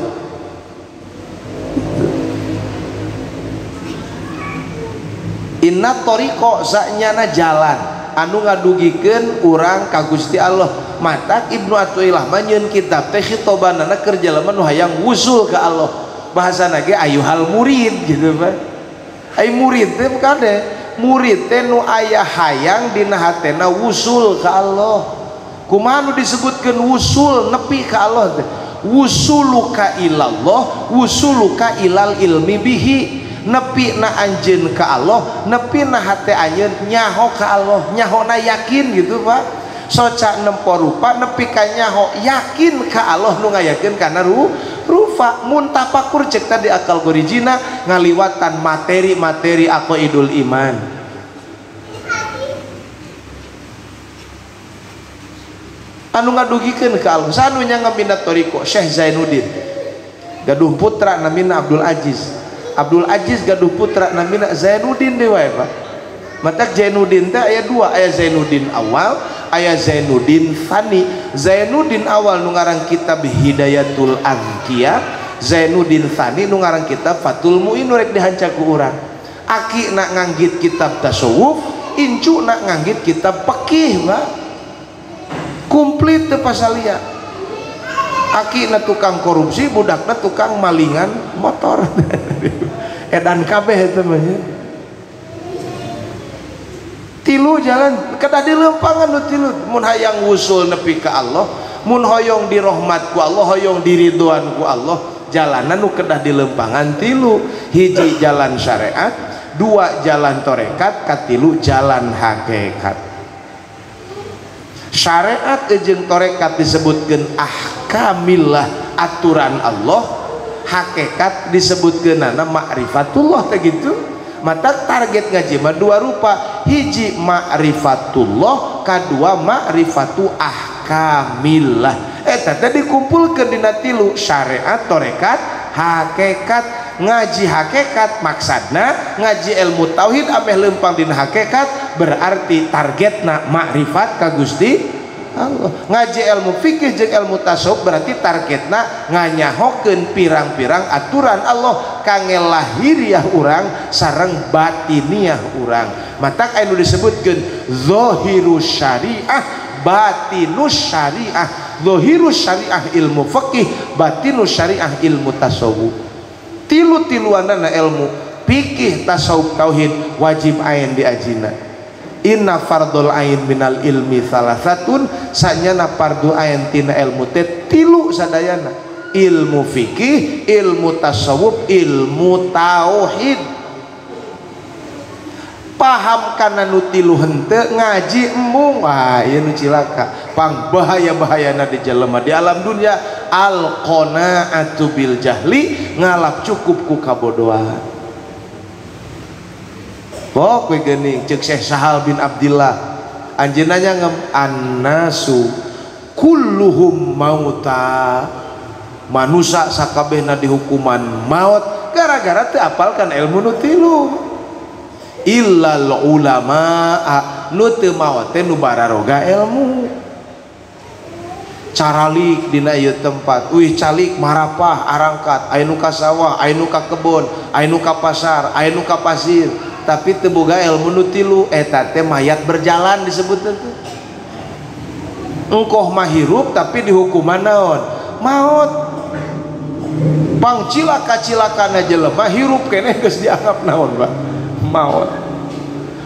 Inna thariqa sanyana jalan anu ngadugikeun urang ka Gusti Allah. Matak Ibnu Athaillah mah nyieun kitab teh khitobanana keur jalma nu hayang wusul ka Allah. Bahasana ge ayuhal murid gitu Pak. Ai murid teh kade murid teh nu aya hayang dina hatena wusul ka Allah. Kumaha nu disebutkeun wusul nepi ka Allah teh? Wusuluka ilallah, wusuluka ilal ilmi bihi. Nepi na anjeun ka Allah, nepi na hate anjeun nyaho ka Allah, nyahona yakin gitu Pak. Soca nempo rupa nepi ka nyaho yakin ka Allah nu ngayakeun kana rupa. Mun tapakur cek tadi akal gorijina ngaliwatan materi-materi aqaidul iman. Anu ngadugikeun ka Allah sanu nya ngabina thariqah Syekh Zainuddin gaduh putra namina Abdul Aziz. Abdul Aziz gaduh putra namina Zainuddin deui wae Pak. Matak Zainuddin teh aya dua, aya Zainuddin awal, aya Zainuddin Fani. Zainuddin awal nu ngarang kitab Hidayatul Azkiya, Zainuddin Fani nu ngarang kitab Fathul Muin nu rek dihanca ku urang. Aki nak nganggit kitab tasawuf, incu nak nganggit kitab fikih Pak. Komplit teu pasalia. Aki na tukang korupsi, budakna tukang malingan motor. Edan kabeh eta mah. Tilu jalan kedah dilempangan nu tilu. Mun hayang wusul nepi ka Allah, mun hoyong dirahmat ku Allah, hoyong diridhoan ku Allah, jalanan nu kedah dilempangan tilu. Hiji jalan syariat, dua jalan tarekat, katilu jalan hakikat. Syariat jeung tarekat disebutkeun ahkamillah, aturan Allah. hakikat disebutkeunana ma'rifatullah teh gitu. Mata target ngaji mah dua rupa, hiji ma'rifatullah, kadua ma'rifatu ahkamillah. Eta teh dikumpulkeun dina tilu, syariat, tarekat, hakikat. Ngaji hakikat maksudna ngaji ilmu tauhid ameh lempang dina hakikat, berarti targetna makrifat ka Gusti Allah. Ngaji ilmu fikih jeung ilmu tasawuf berarti targetna nganyahokeun pirang-pirang aturan Allah kangge lahiriah urang sareng batiniah urang. Matak anu disebutkeun zahiru syariah, batinus syariah. Zahiru syariah ilmu fikih, batinus syariah ilmu tasawuf. Tilu-tiluanana ilmu fikih, tasawuf, tauhid wajib ain diajina. Inna fardul ain minal ilmi salasatun, sanyana fardu ain tina ilmu teh tilu sadayana, ilmu fikih, ilmu tasawuf, ilmu tauhid. Paham kana nu tilu henteu ngaji embung, wah ieu nu cilaka. Pang bahaya-bahayana di jelema di alam dunia, al qanaatu bil jahli, ngalap cukup ku kabodohan. Pok we geuning ceuk Syekh Sahal bin Abdillah, anjeunna ngem annasu kulluhum mauta, manusa sakabehna dihukuman maut gara-gara teu apalkan ilmu nu tilu. Illal ulama, nu teu maot teh nu bararoga ilmu. Caralik dina ieu tempat, wih calik marapah arangkat, aya nu ka sawah, aya nu ka kebon, aya nu ka pasar, aya nu ka pasir, tapi teu boga ilmu nu tilu, eta teh mayat berjalan disebutna teh. Engkoh mah hirup tapi dihukuman naon? Maot. Pang cilaka-cilakana jelema hirup keneh geus dianggap naon, Pak? Maot.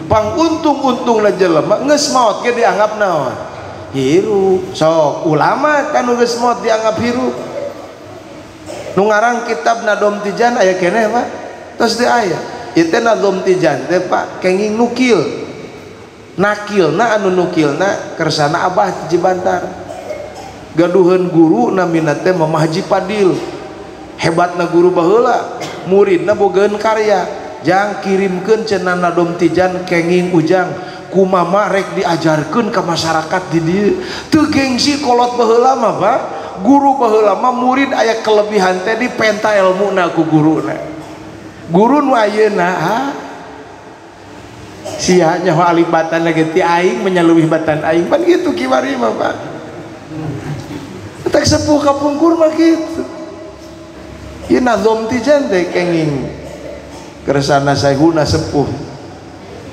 Pang untung-untungna jelema geus maot ge dianggap naon? Hirup. Sok ulama kan geus maot dianggap hirup. Nu ngarang kitab Nadom Tijan aya keneh, Pak? Tos teu aya. Ieu teh Nadom Tijan teh, Pak, kenging nukil. Nakilna anu nukilna kersana Abah Cibantar. Gaduheun guru namina teh Mama Haji Padil. Hebatna guru baheula, muridna bogaeun karya. Jang kirimkeun cenah Nadom Tijan kenging ujang kumama rek diajarkeun ka masyarakat di dieu. Teu gengsi kolot baheula mah, Pak. Guru baheula mah murid aya kelebihan teh dipenta elmuna ku guruna. Guru nu ayeuna ha sia nyaho alibatan lagi ti aing menyaluwih batan aing pan kitu kiwari mah, Pak. Tak sepuh kapungkur mah kitu. Ieu Nadom Tijan teh kenging kersana Syekhuna sepuh.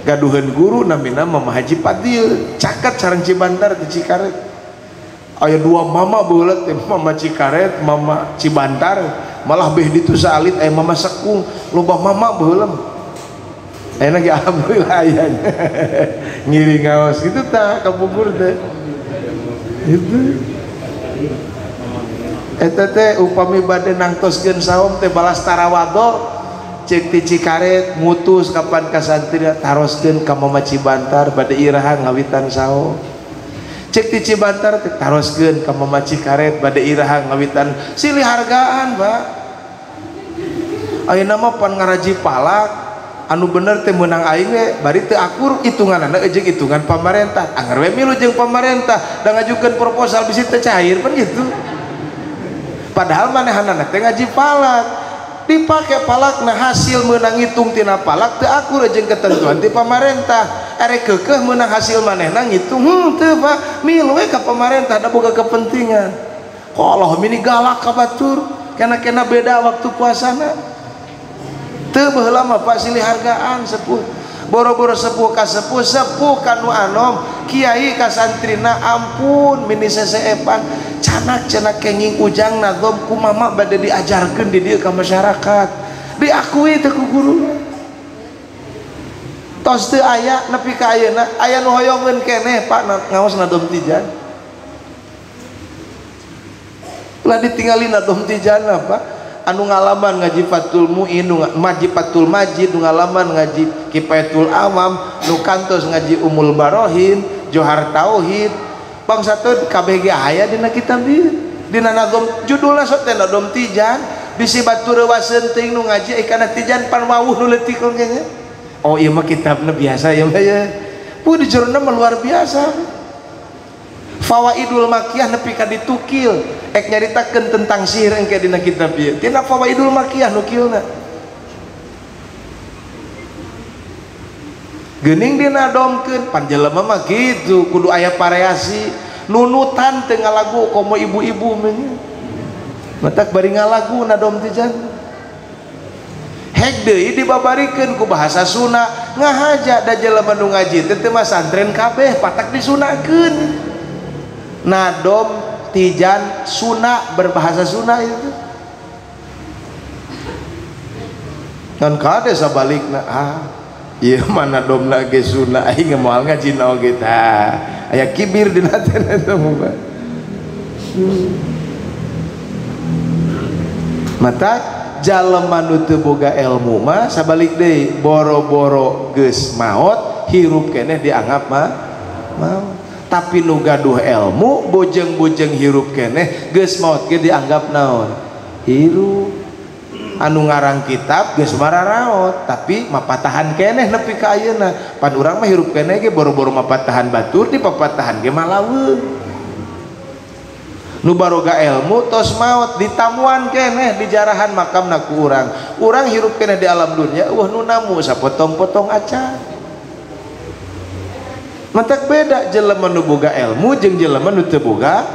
Gaduheun guru namina Mama Haji Padil, caket sareng Cibantar di Cikaret. Aya dua mama baheula teh, Mama Cikaret, Mama Cibantar, malah beh ditu saalit aya Mama Sekung, loba mama baheula. Ayeuna ge alhamdulillah aya. Ngiring ngaos kitu tah kapungkur teh. Itu. Eta teh upami bade nangtoskeun saum teh balas tarawado cek ti Cikaret mutus kapan ka santri taroskeun ka Mama Cibantar bade iraha ngawitan saum. Cek ti Cibantar teh taroskeun ka Mama Cikaret bade iraha ngawitan, silih hargaan, Pak. Ayeuna mah pan ngaraji palak anu bener teh meunang aing we bari teu akur hitunganana jeung hitungan pamarentah. Angger we milu jeung pamarentah da ngajukeun proposal bisi teu cair pan gitu. Padahal manehanana teh ngaji palak. Dipake palak nah hasil menang ngitung tina palak teu akur jeung ketentuan ti pamarentah. Erek keukeuh meunang hasil manehna ngitung teu, Pak, milu we ka pamarentah da boga kepentingan. Koloh mini galak ka batur, kena-kena beda waktu puasana. Teu baheula mah Pak silih hargaan sepuh. Boro-boro sepuh ka sepuh, sepuh ka nu anom, kiai ka santrina ampun mini seseepan. Canak-canak kenging ujang nadom kumama bade diajarkeun di dieu ka masyarakat. Diakui teh ku guru. Tos teu aya nepi ka ayeuna aya nu hoyongeun keneh Pak ngaos Nadom Tijan. Ulah ditingali Nadom Tijan Pak. Anu ngalaman ngaji Fathul Muin, ngaji Fathul Majid, nu ngalaman ngaji Kifayatul Awam, nu kantos ngaji Umul Barohin, Johar Tauhid. Bangsa teh KBG aya dina kitab ieu. Dina Nadom judulna sok teh Nadom Tijan, Bisi batur reuwaseun teuing nu ngaji kana tijan pan wawuh nu leutik nya. Oh ieu mah kitabna biasa ieu mah ya. Bu di jerona mah luar biasa. Fawaidul Makiyah nepi ka ditukil ek nyaritakeun tentang sihir engke dina kitab ieu. Tina Fawaidul Makiyah nukilna. Geuning dina domkeun pan jelema mah kitu kudu aya variasi. Nunutan teu ngalagu komo ibu-ibu mah. Matak bari ngalagu nadom tijan. Hek deui dibabarikeun ku bahasa Sunda ngahaja da jelema nu ngaji teh teu mah santren kabeh patak disunakeun. Nadom tijan Sunda berbahasa Sunda itu. Ngan kade sabalikna ah ieu mah nadomna ge Sunda aing moal ngaji oge tah. Aya kibir dina teh eta mah. Mata jalema nu teu boga ilmu mah sabalik deui boro-boro geus maot hirup keneh dianggap mah maot. Tapi nu gaduh ilmu bojeng-bojeng hirup keneh geus maot ge dianggap naon? Hirup. Anu ngarang kitab geus mararaot tapi mapatahan keneh nepi ka ayeuna. Pan urang mah hirup keneh ge boro-boro mapatahan batur dipapatahan ge malaweung. Nu baroga ilmu tos maot ditamuan keneh dijarahan makamna ku urang. Urang hirup keneh di alam dunia eueuh nu namu sapotong-potong acan. Matak beda jelema nu boga ilmu jeung jelema nu teu boga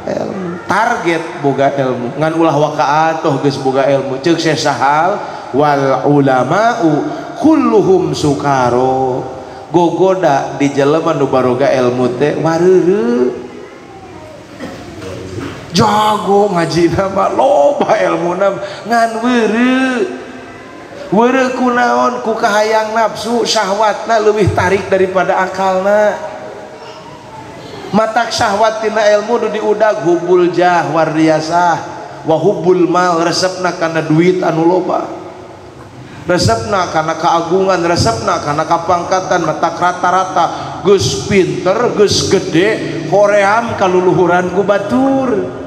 ilmu. Target boga ilmu ngan ulah wakaatoh geus boga ilmu ceuk sesahal wal ulama'u kulluhum sukaro. Gogoda di jelema nu baroga ilmu teh wareureuh. Jago ngajina mah loba ilmuna ngan weureuh. Weureuh ku naon? Ku kahayang nafsu syahwatna leuwih tarik daripada akalna. Matak syahwat tina ilmu nu diudag hubul jah war riasah wa hubul mal, resepna kana duit anu loba, resepna kana keagungan, resepna kana kapangkatan. Matak rata-rata geus pinter geus gede hoream kaluluhuran ku batur.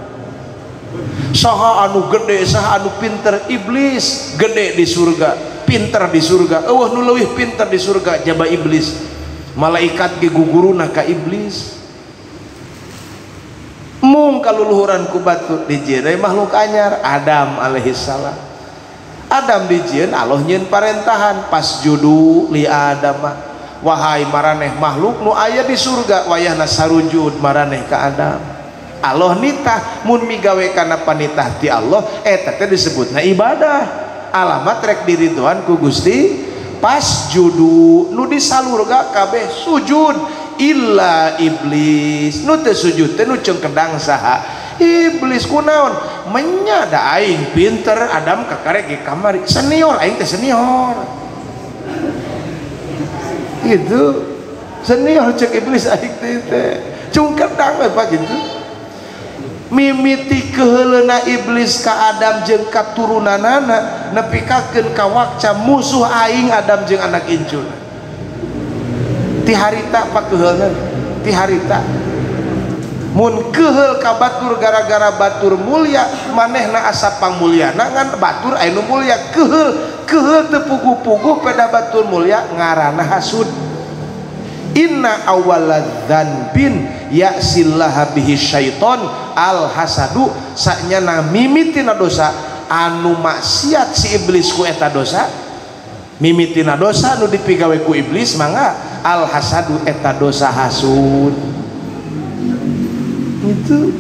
Saha anu gede saha anu pinter? Iblis gede di surga, pinter di surga. Eueuh nu leuwih pinter di surga jaba iblis. Malaikat ge guguruna ka iblis. Mung kaluluhuran ku batur dijieun makhluk anyar Adam alaihissalam. Adam dijieun Allah nyieun parentahan pasjudu li Adam. Wahai maraneh makhluk nu aya di surga wayahna sarujud maraneh ka Adam. Allah nitah mun migawe kana panitah ti Allah eta teh disebutna ibadah. Alamat rek diridhoan ku Gusti pasjudu nu di salurga kabeh sujud illa iblis. Nu teu sujud teh nu cengkedang saha? Iblis. Kunaon? Menya da aing pinter Adam kakarek ge kamari senior aing teh senior. Gitu. Senior cek iblis aing teh. Cengkedang we Pak gitu. Mimiti keheleuna iblis ka Adam jeung katurunanana nepikakeun ka wakca musuh aing Adam jeung anak incuna. Ti harita pak keheulna, ti harita. Mun keheul ka batur gara-gara batur mulia, manehna asa pangmulyana ngan batur aya nu mulia. Keheul, keheul teu puguh-puguh pada batur mulia ngaranna hasud. Inna awaladzanbin ya'sillaha bihi syaiton al hasadu. Sanyana mimitina dosa anu maksiat si iblis ku eta dosa, mimitina dosa nu dipigawe ku iblis mangga al hasadu eta dosa hasud. Itu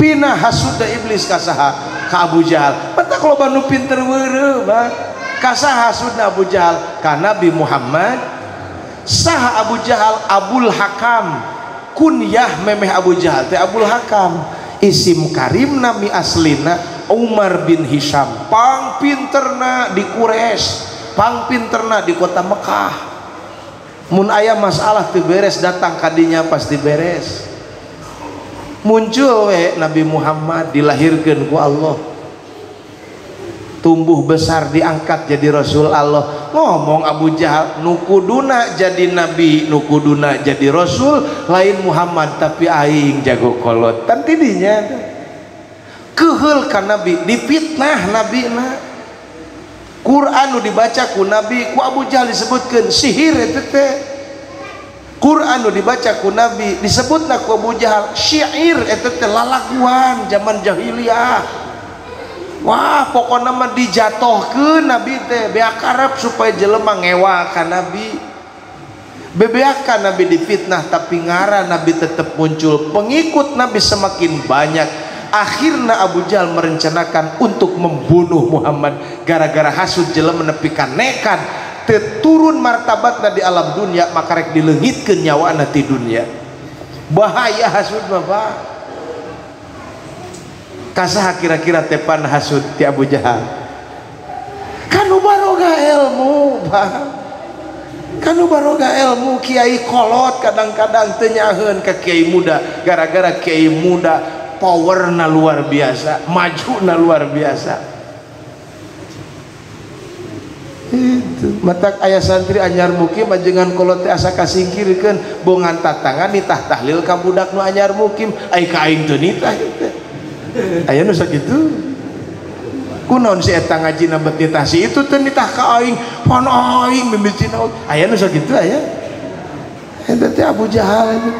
pina hasud da iblis ka saha? Ka Abu Jahal. Matak loba nu pinter weureuh mah. Ka saha hasudna Abu Jahal? Ka Nabi Muhammad. Saha Abu Jahal? Abul Hakam. Kunyah memeh Abu Jahal teh Abul Hakam. Isim karim nami aslina Umar bin Hisham. Pang pinterna di Quraisy, pang pinterna di kota Mekah. Mun aya masalah teu beres datang kadinya pasti beres. Muncul we Nabi Muhammad dilahirkeun ku Allah, tumbuh besar diangkat jadi Rasul Allah. Ngomong Abu Jahal nu kuduna jadi nabi, nu kuduna jadi rasul lain Muhammad tapi aing jago kolot. Tan tidinya Keheul ka Nabi, dipitnah Nabina. Quran nu dibaca ku Nabi ku Abu Jahal disebutkeun sihir eta teh. Quran nu dibaca ku Nabi disebutna ku Abu Jahal syair eta teh lalaguan zaman jahiliyah. Wah, pokona mah dijatohkeun Nabi teh beak karep supaya jelema ngewa ka Nabi. Bebeakan Nabi difitnah tapi ngaran Nabi tetap muncul, pengikut Nabi semakin banyak. Akhirnya Abu Jahal merencanakan untuk membunuh Muhammad gara-gara hasud jelema nepi ka nekat teu turun martabatna di alam dunia maka rek dileungitkeun nyawana ti dunia. Bahaya hasud mah Pak. Kasaha kira-kira tepan hasud ti Abu Jahal? Kanu baroga ilmu Pak. Kanu baroga ilmu kiai kolot kadang-kadang teu nyaheun ka kiai muda gara-gara kiai muda powerna luar biasa, majuna luar biasa. Itu matak aya santri anyar mukim ajengan kolot teh asa kasingkirkeun bongan tatangan nitah tahlil ka budak nu anyar mukim ai ka aing teu nitah teh. Aya nu sakitu. Kunaon si eta ngajina bet nitah si itu teu nitah ka aing, pan aing mimitina aya nu sakitu aya. Eta teh Abu Jahal eta.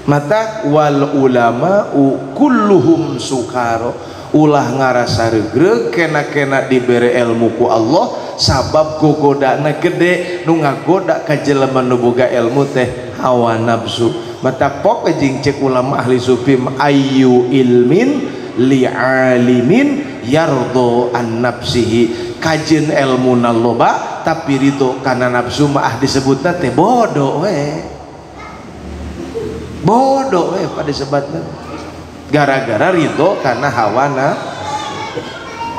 Mata wal ulama kulluhum sukaro, ulah ngarasa regreg kena-kena dibere ilmu ku Allah sabab gogodana gede nu ngagoda ka jelema nu boga ilmu teh hawa nafsu. Mata pok jeung cek ulama ahli sufi ayu ilmin li'alimin yardo an nafsihi, kajen ilmu na loba tapi ridho kana nafsu mah disebutna teh bodoh we. Bodoh we pada sebatna gara-gara ridho kana hawana.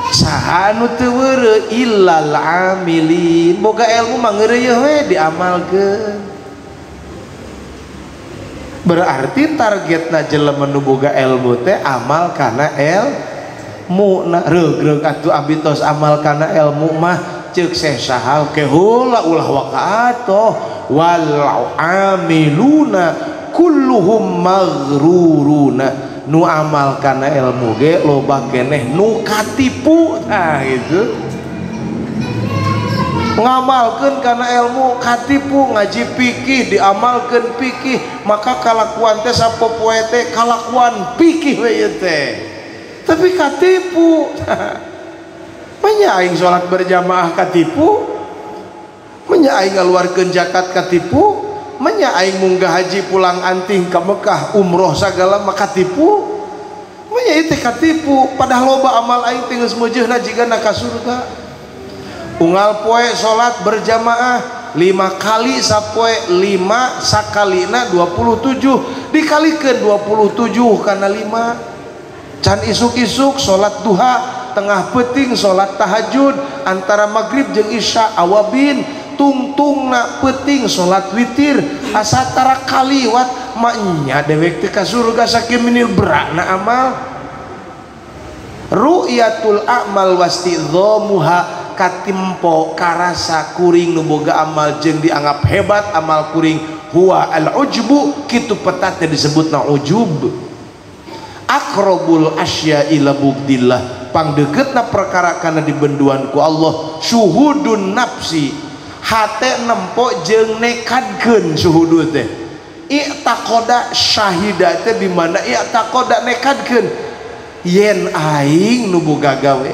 Saha nu teu weureu illal amilin, boga ilmu mah ngeureuh we diamalkeun. Berarti targetna jelema nu boga ilmu teh amal kana ilmu. Na regreg atuh abdi tos amal kana ilmu mah ceuk Syekh Sahal ke heula ulah waka atoh wal amiluna kulluhum maghruruna, nu amal kana ilmu ge loba keneh nu katipu. Nah gitu, ngamalkeun kana ilmu katipu, ngaji fikih diamalkeun fikih maka kalakuan teh sapopoe teh kalakuan fikih we ieu teh tapi katipu. Menya aing salat berjamaah katipu, menya aing ngaluarkeun zakat katipu, menya aing munggah haji pulang anting ka Mekah umroh sagala mah katipu, menya ieu teh katipu padahal loba amal aing teh geus meujeuhna jigana ka surga. Unggal poe salat berjamaah 5 kali sapoe, 5 sakalina 27 dikalikeun 27 kana 5. Can isuk-isuk salat duha, tengah peuting salat tahajud, antara maghrib jeung isya awabin, tungtungna peuting salat witir, asa tara kaliwat maknya dewek teh ka surga sakieu minil berakna amal. Ru'yatul a'mal wastidhamuha, katimpo karasa kuring nu boga amal jeung dianggap hebat amal kuring, huwa al-ujbu, kitu petatnya disebutna ujub. Akrobul asya ila bugdillah, pangdeukeutna perkara kana dibenduan ku Allah, syuhudun nafsi, hate nempo jeung nekadkeun syuhudu teh. I'taqada syahida teh di mana i'taqada nekadkeun yen aing nu boga gawe.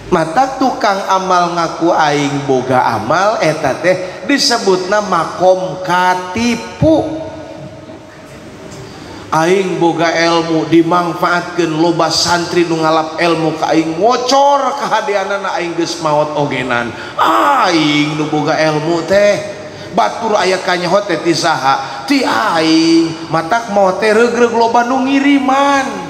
Mata tukang amal ngaku aing boga amal eta teh disebutna makom katipu. Aing boga ilmu dimangfaatkeun loba santri nu ngalap ilmu ka aing ngocor kahadeanana aing geus maot ogenan. Aing nu boga ilmu teh batur aya kanyaho teh ti saha? Ti aing. Matak maot teh regreg loba nu ngiriman.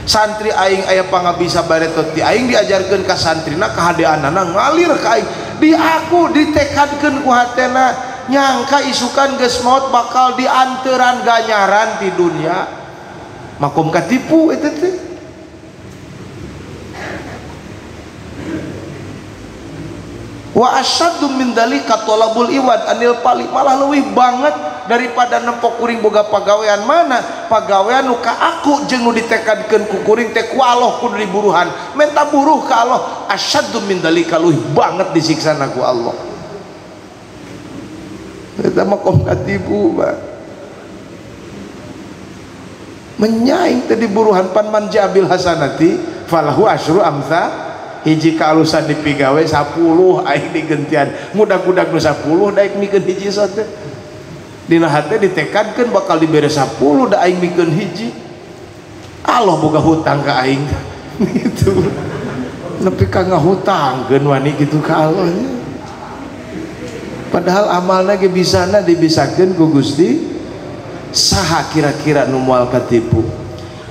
Santri aing aya pangabisa baretot ti aing diajarkeun ka santrina kahadeanana ngalir ka aing. Di aku ditekadkeun ku hatena nyangka isukan geus maot bakal dianteran ganyaran di dunia. Makom katipu eta teh. Wa asyaddu min dzalika talabul iwad anil pali, malah leuwih banget daripada nempok kuring boga pagawean. Mana pagawean nu ka aku jeung nu ditekadkeun ku kuring teh ku Allah kudu diburuhan, menta buruh ka Allah. Asyaddu min dzalika, leuwih banget disiksana ku Allah. Eta mah kom katipu, Pak. Menyaing teh diburuhan pan man jabil hasanati falahu asyru amsa. Hiji kaalusan dipigawe 10 aing digentian mudah-mudah nu 10 daek mikeun hiji sote. Dina hate ditekadkeun bakal dibere 10 da aing mikeun hiji. Allah boga hutang ka aing gitu. Nepi ka ngahutangkeun wani kitu ka Allah nya. Padahal amalna ge bisana dibisakeun ku Gusti. Saha kira-kira nu moal katipu?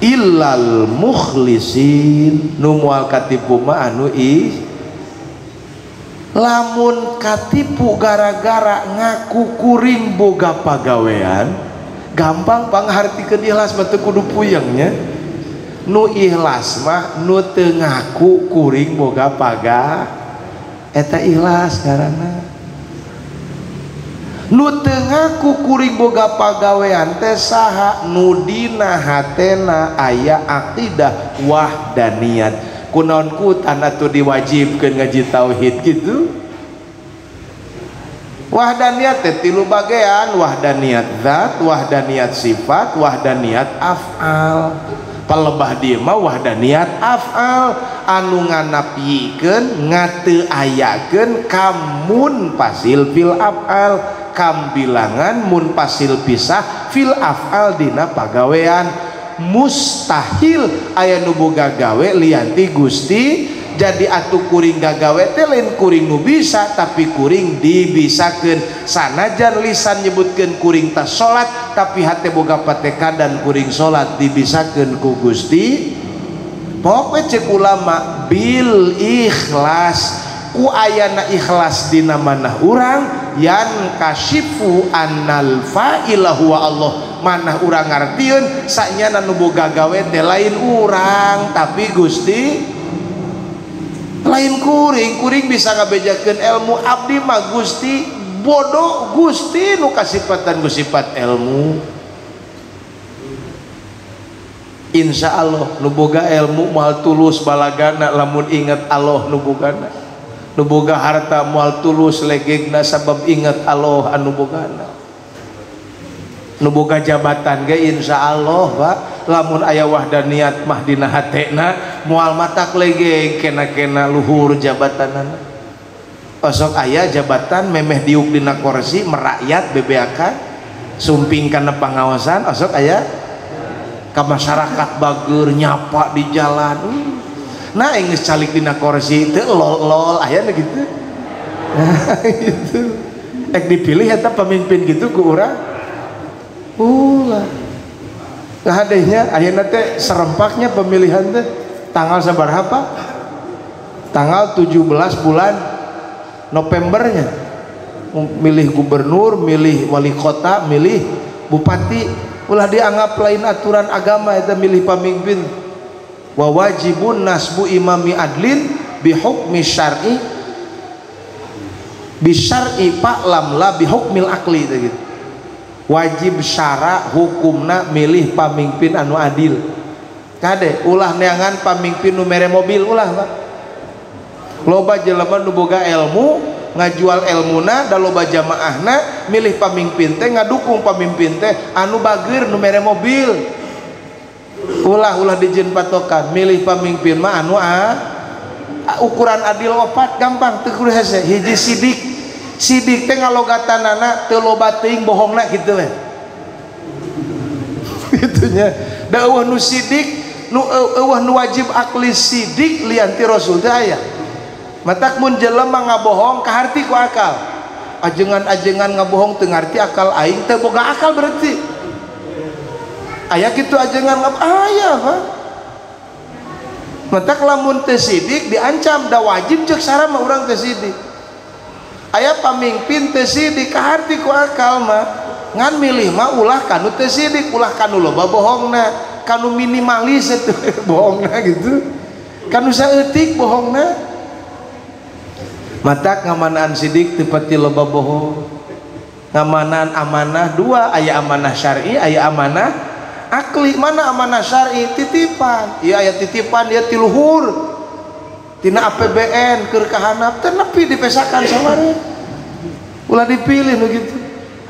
Illal mukhlisin, nu moal katipu mah anu lamun katipu gara-gara ngaku kuring boga pagawean, gampang panghartikeun ikhlas mah teu kudu puyeng nya. Nu ikhlas mah nu teu ngaku kuring boga paga, eta ikhlas karana. Nu teu ngaku kuring boga pagawean teh saha? Nu dina hatena aya aqidah wahdaniyat. Kunaon ku tanah tuh diwajibkeun ngaji tauhid gitu. Wahdaniyat teh tilu bagian, wahdaniyat zat, wahdaniyat sifat, wahdaniyat af'al. Palebah dieu mah wahdaniyat af'al anu nganapikeun ngateu ayakeun kamun pasil fil af'al, kam bilangan mun pasil pisah fil af'al dina pagawean. Mustahil aya nu boga gawe lianti Gusti. Jadi atuh kuring gagawe teh lain kuring nu bisa, tapi kuring dibisakeun. Sanajan lisan nyebutkeun kuring tas salat, tapi hate boga patekadan kuring salat dibisakeun ku Gusti. Pokoke cek ulama bil ikhlas, ku ayana ikhlas dina manah urang, yan kasyifu annal fa'ila huwa Allah. Manah urang ngartieun sanyana nu boga gawe teh lain urang tapi Gusti. Lain kuring, kuring bisa ngabejakeun ilmu, abdi mah Gusti bodoh, Gusti nu kasipatan ku sifat ilmu. Insya Allah nu boga ilmu moal tulus balagana lamun inget Allah nu bogana. Nu boga harta moal tulus legegna sabab inget Allah anu bogana. Nu boga jabatan ge insya Allah Pak, lamun aya wahdaniyat mah dina hatena moal matak legeg kena-kena luhur jabatanana. Osok aya jabatan memeh diuk dina kursi merakyat bebeakan sumping kana pangaosan, osok aya ka masyarakat bager nyapa di jalan. Nah geus calik dina kursi teu lol-lol aya nu kitu. Nah gitu. Ek dipilih eta pemimpin gitu ku urang. Ulah. Ngadehnya ayeuna teh serempaknya pemilihan teh tanggal sabaraha Pak? Tanggal 17 bulan Novembernya. Milih gubernur, milih wali kota, milih bupati. Ulah dianggap lain aturan agama eta milih pamimpin. Wa wajibun nasbu imami adlin bi hukmi syar'i bi syar'i fa'lam la bi hukmil akli teh gitu. Wajib syara hukumna milih pamimpin anu adil. Kade ulah neangan pamimpin nu mere mobil ulah Pak. Loba jelema nu boga ilmu ngajual elmuna da loba jamaahna milih pamimpin teh ngadukung pamimpin teh anu bager nu mere mobil. Ulah ulah dijieun patokan milih pamimpin mah anu ukuran adil opat gampang teu kudu hese. Hiji sidik. Sidik teh ngalogatanana teu loba teuing bohongna kitu we. Kitunya. Da eueuh nu sidik, nu eueuh nu wajib akli sidik lian ti Rasul teh aya. Matak mun jelema ngabohong kaharti ku akal. Ajengan-ajengan ngabohong teu ngarti akal aing teu boga akal berarti. Aya kitu ajengan aya Pak. Matak lamun teu sidik diancam da wajib ceuk sara mah urang teu sidik. Aya pamimpin teu sidik kaharti ku akal mah ngan milih mah ulah kanu teu sidik, ulah kanu loba bohongna, kanu minimalis eta bohongna gitu, kanu saeutik bohongna. Matak ngamanaan sidik teu pati loba bohong. Ngamanaan amanah dua, aya amanah syar'i, aya amanah akli. Mana amanah syar'i? Titipan. Ieu aya titipan dia ti luhur. Tina APBN keur kahanap teh nepi dipesakan saware. Ulah dipilih nu kitu.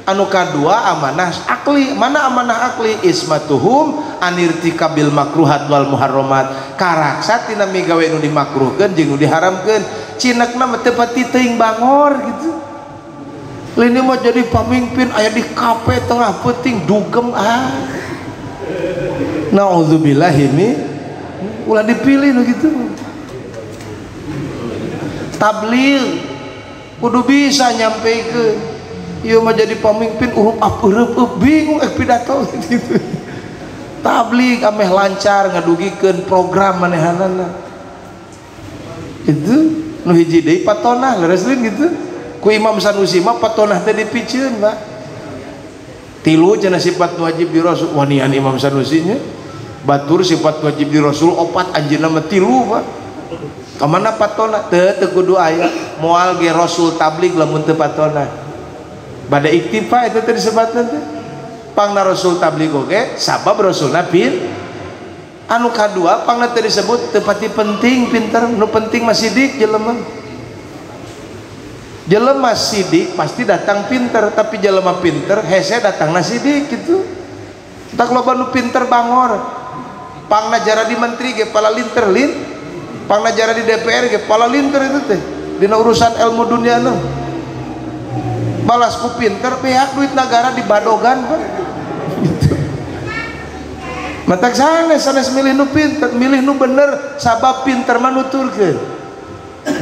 Anu kadua amanah akli. Mana amanah akli? Ismatuhum anirtikabil makruhat wal muharramat. Karaksa tina migawe nu dimakruhkeun jeung nu diharamkeun. Cinekna mah teu pati teuing bangor gitu. Lini mah jadi pamimpin aya di kafe tengah peuting dugem ah. Nauzubillahi min. Ulah dipilih nu kitu. Tabligh kudu bisa nyampeikeun. Ieu mah jadi pamimpin urup ap eureub bingung pidato gitu. Tabligh ameh lancar ngadugikeun program manehanana. Itu nu hiji deui patonah leres lain gitu. Ku Imam Sanusi mah patonah teh dipiceun, Pak. Tilu cenah sifat wajib di Rasul, wanian Imam Sanusi nya. Batur sifat wajib di Rasul opat anjeunna mah tilu, Pak. Kamana patonah? Teu teu kudu aya. Moal ge Rasul tabligh lamun teu patonah. Bada iktifa itu teh disebutna teh. Pangna Rasul tabligh oge sabab Rasulna pin. Anu kadua pangna teh disebut teu pati penting pinter, nu penting mah sidik jelema. Jelema sidik pasti datang pinter, tapi jelema pinter hese datangna sidik gitu. Tak loba nu pinter bangor. Pangna jara di menteri ge pala linter lin. Pangna jara di DPR ge pala linter itu teh dina urusan ilmu dunia nu. Balas ku pinter pihak duit negara dibadogan Pak. Gitu. Matak sanes sanes milih nu pinter, milih nu bener sabab pinter mah nuturkeun.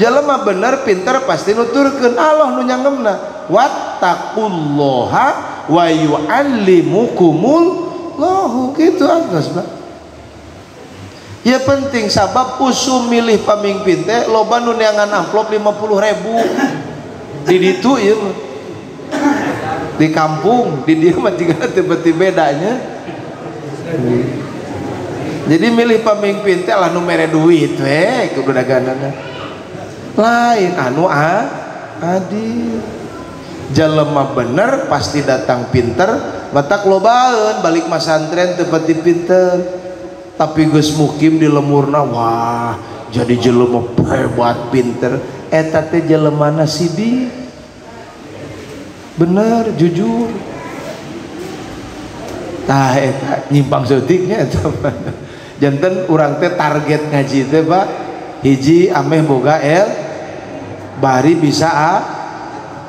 Jelema bener pinter pasti nuturkeun. Allah nu nyangemna. Wattaqullaha wa yu'allimukumullahu gitu atas Pak. Ya penting sabab usum milih pamimpin teh loba nu neangan amplop 50.000. Di ditu ieu mah. Di kampung di dia mah jiga tiba-tiba bedanya. Jadi milih pamimpin teh lah nu mere duit we kudu daganana. Lain anu adil. Jelema bener pasti datang pinter, matak lobaeun balik masantren teu pati pinter. Tapi geus mukim di lemurna wah jadi jelema hebat pinter, eta teh jelemana sidik. Bener, jujur. Tah eta nyimpang seutiknya eta. Janten urang teh target ngaji teh Pak, hiji ameh boga el bari bisa a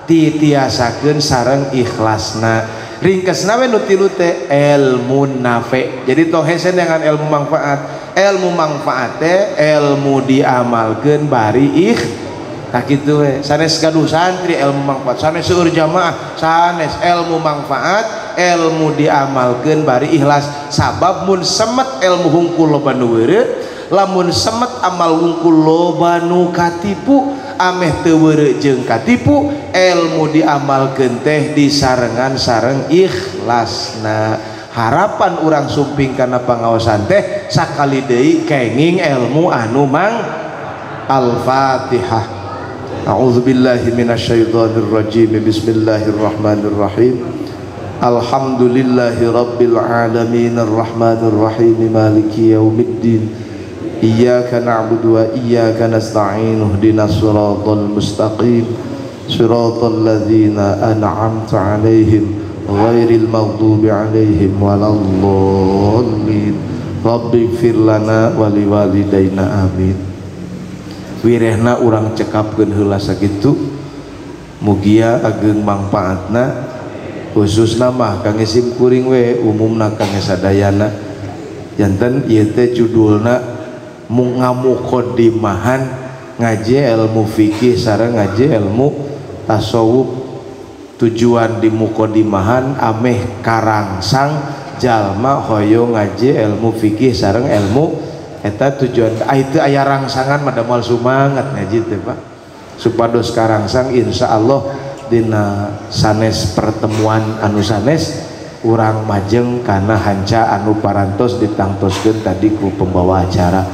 titiasakeun sareng ikhlasna. Ringkesna we nu tilu teh ilmu nafe. Jadi tong hese dengan ilmu manfaat. Ilmu manfaat teh ilmu diamalkeun bari ikhlas. Nah gitu we, sanes gaduh santri ilmu manfaat, sanes seueur jamaah, sanes ilmu manfaat, ilmu diamalkeun bari ikhlas. Sabab mun semet ilmu hungkul loba nu weureu, lamun semet amal hungkul loba nu katipu, ameh teu weureu jeung katipu, ilmu diamalkeun teh disarengan sareng ikhlasna. Harapan urang sumping kana pangaosan teh sakali deui kenging ilmu anu mang. Al-Fatihah. A'udzubillahi minasyaitonir rajim. Bismillahirrahmanirrahim. Alhamdulillahi rabbil alamin arrahmanir rahim maliki yaumiddin. Iyyaka na'budu wa iyyaka nasta'in. Ihdinas siratal mustaqim. Siratal ladzina an'amta 'alaihim ghairil maghdubi 'alaihim waladdallin. Rabbighfir lana wa liwalidayna amin. Wirehna urang cekapkeun heula sakitu, mugia ageng mangpaatna, khususna mah kangge sim kuring we, umumna kangge sadayana. Janten ieu teh judulna ngamuqaddimahan ngaji ilmu fikih sareng ngaji ilmu tasawuf. Tujuan di muqaddimahan ameh karangsang jalma hoyong ngaji ilmu fikih sareng ilmu eta tujuan. Ah itu aya rangsangan mah damal sumangat ngaji teh Pak, supados karangsang insyaallah dina sanes pertemuan anu sanes urang majeng kana hanca anu parantos ditangtoskeun tadi ku pembawa acara.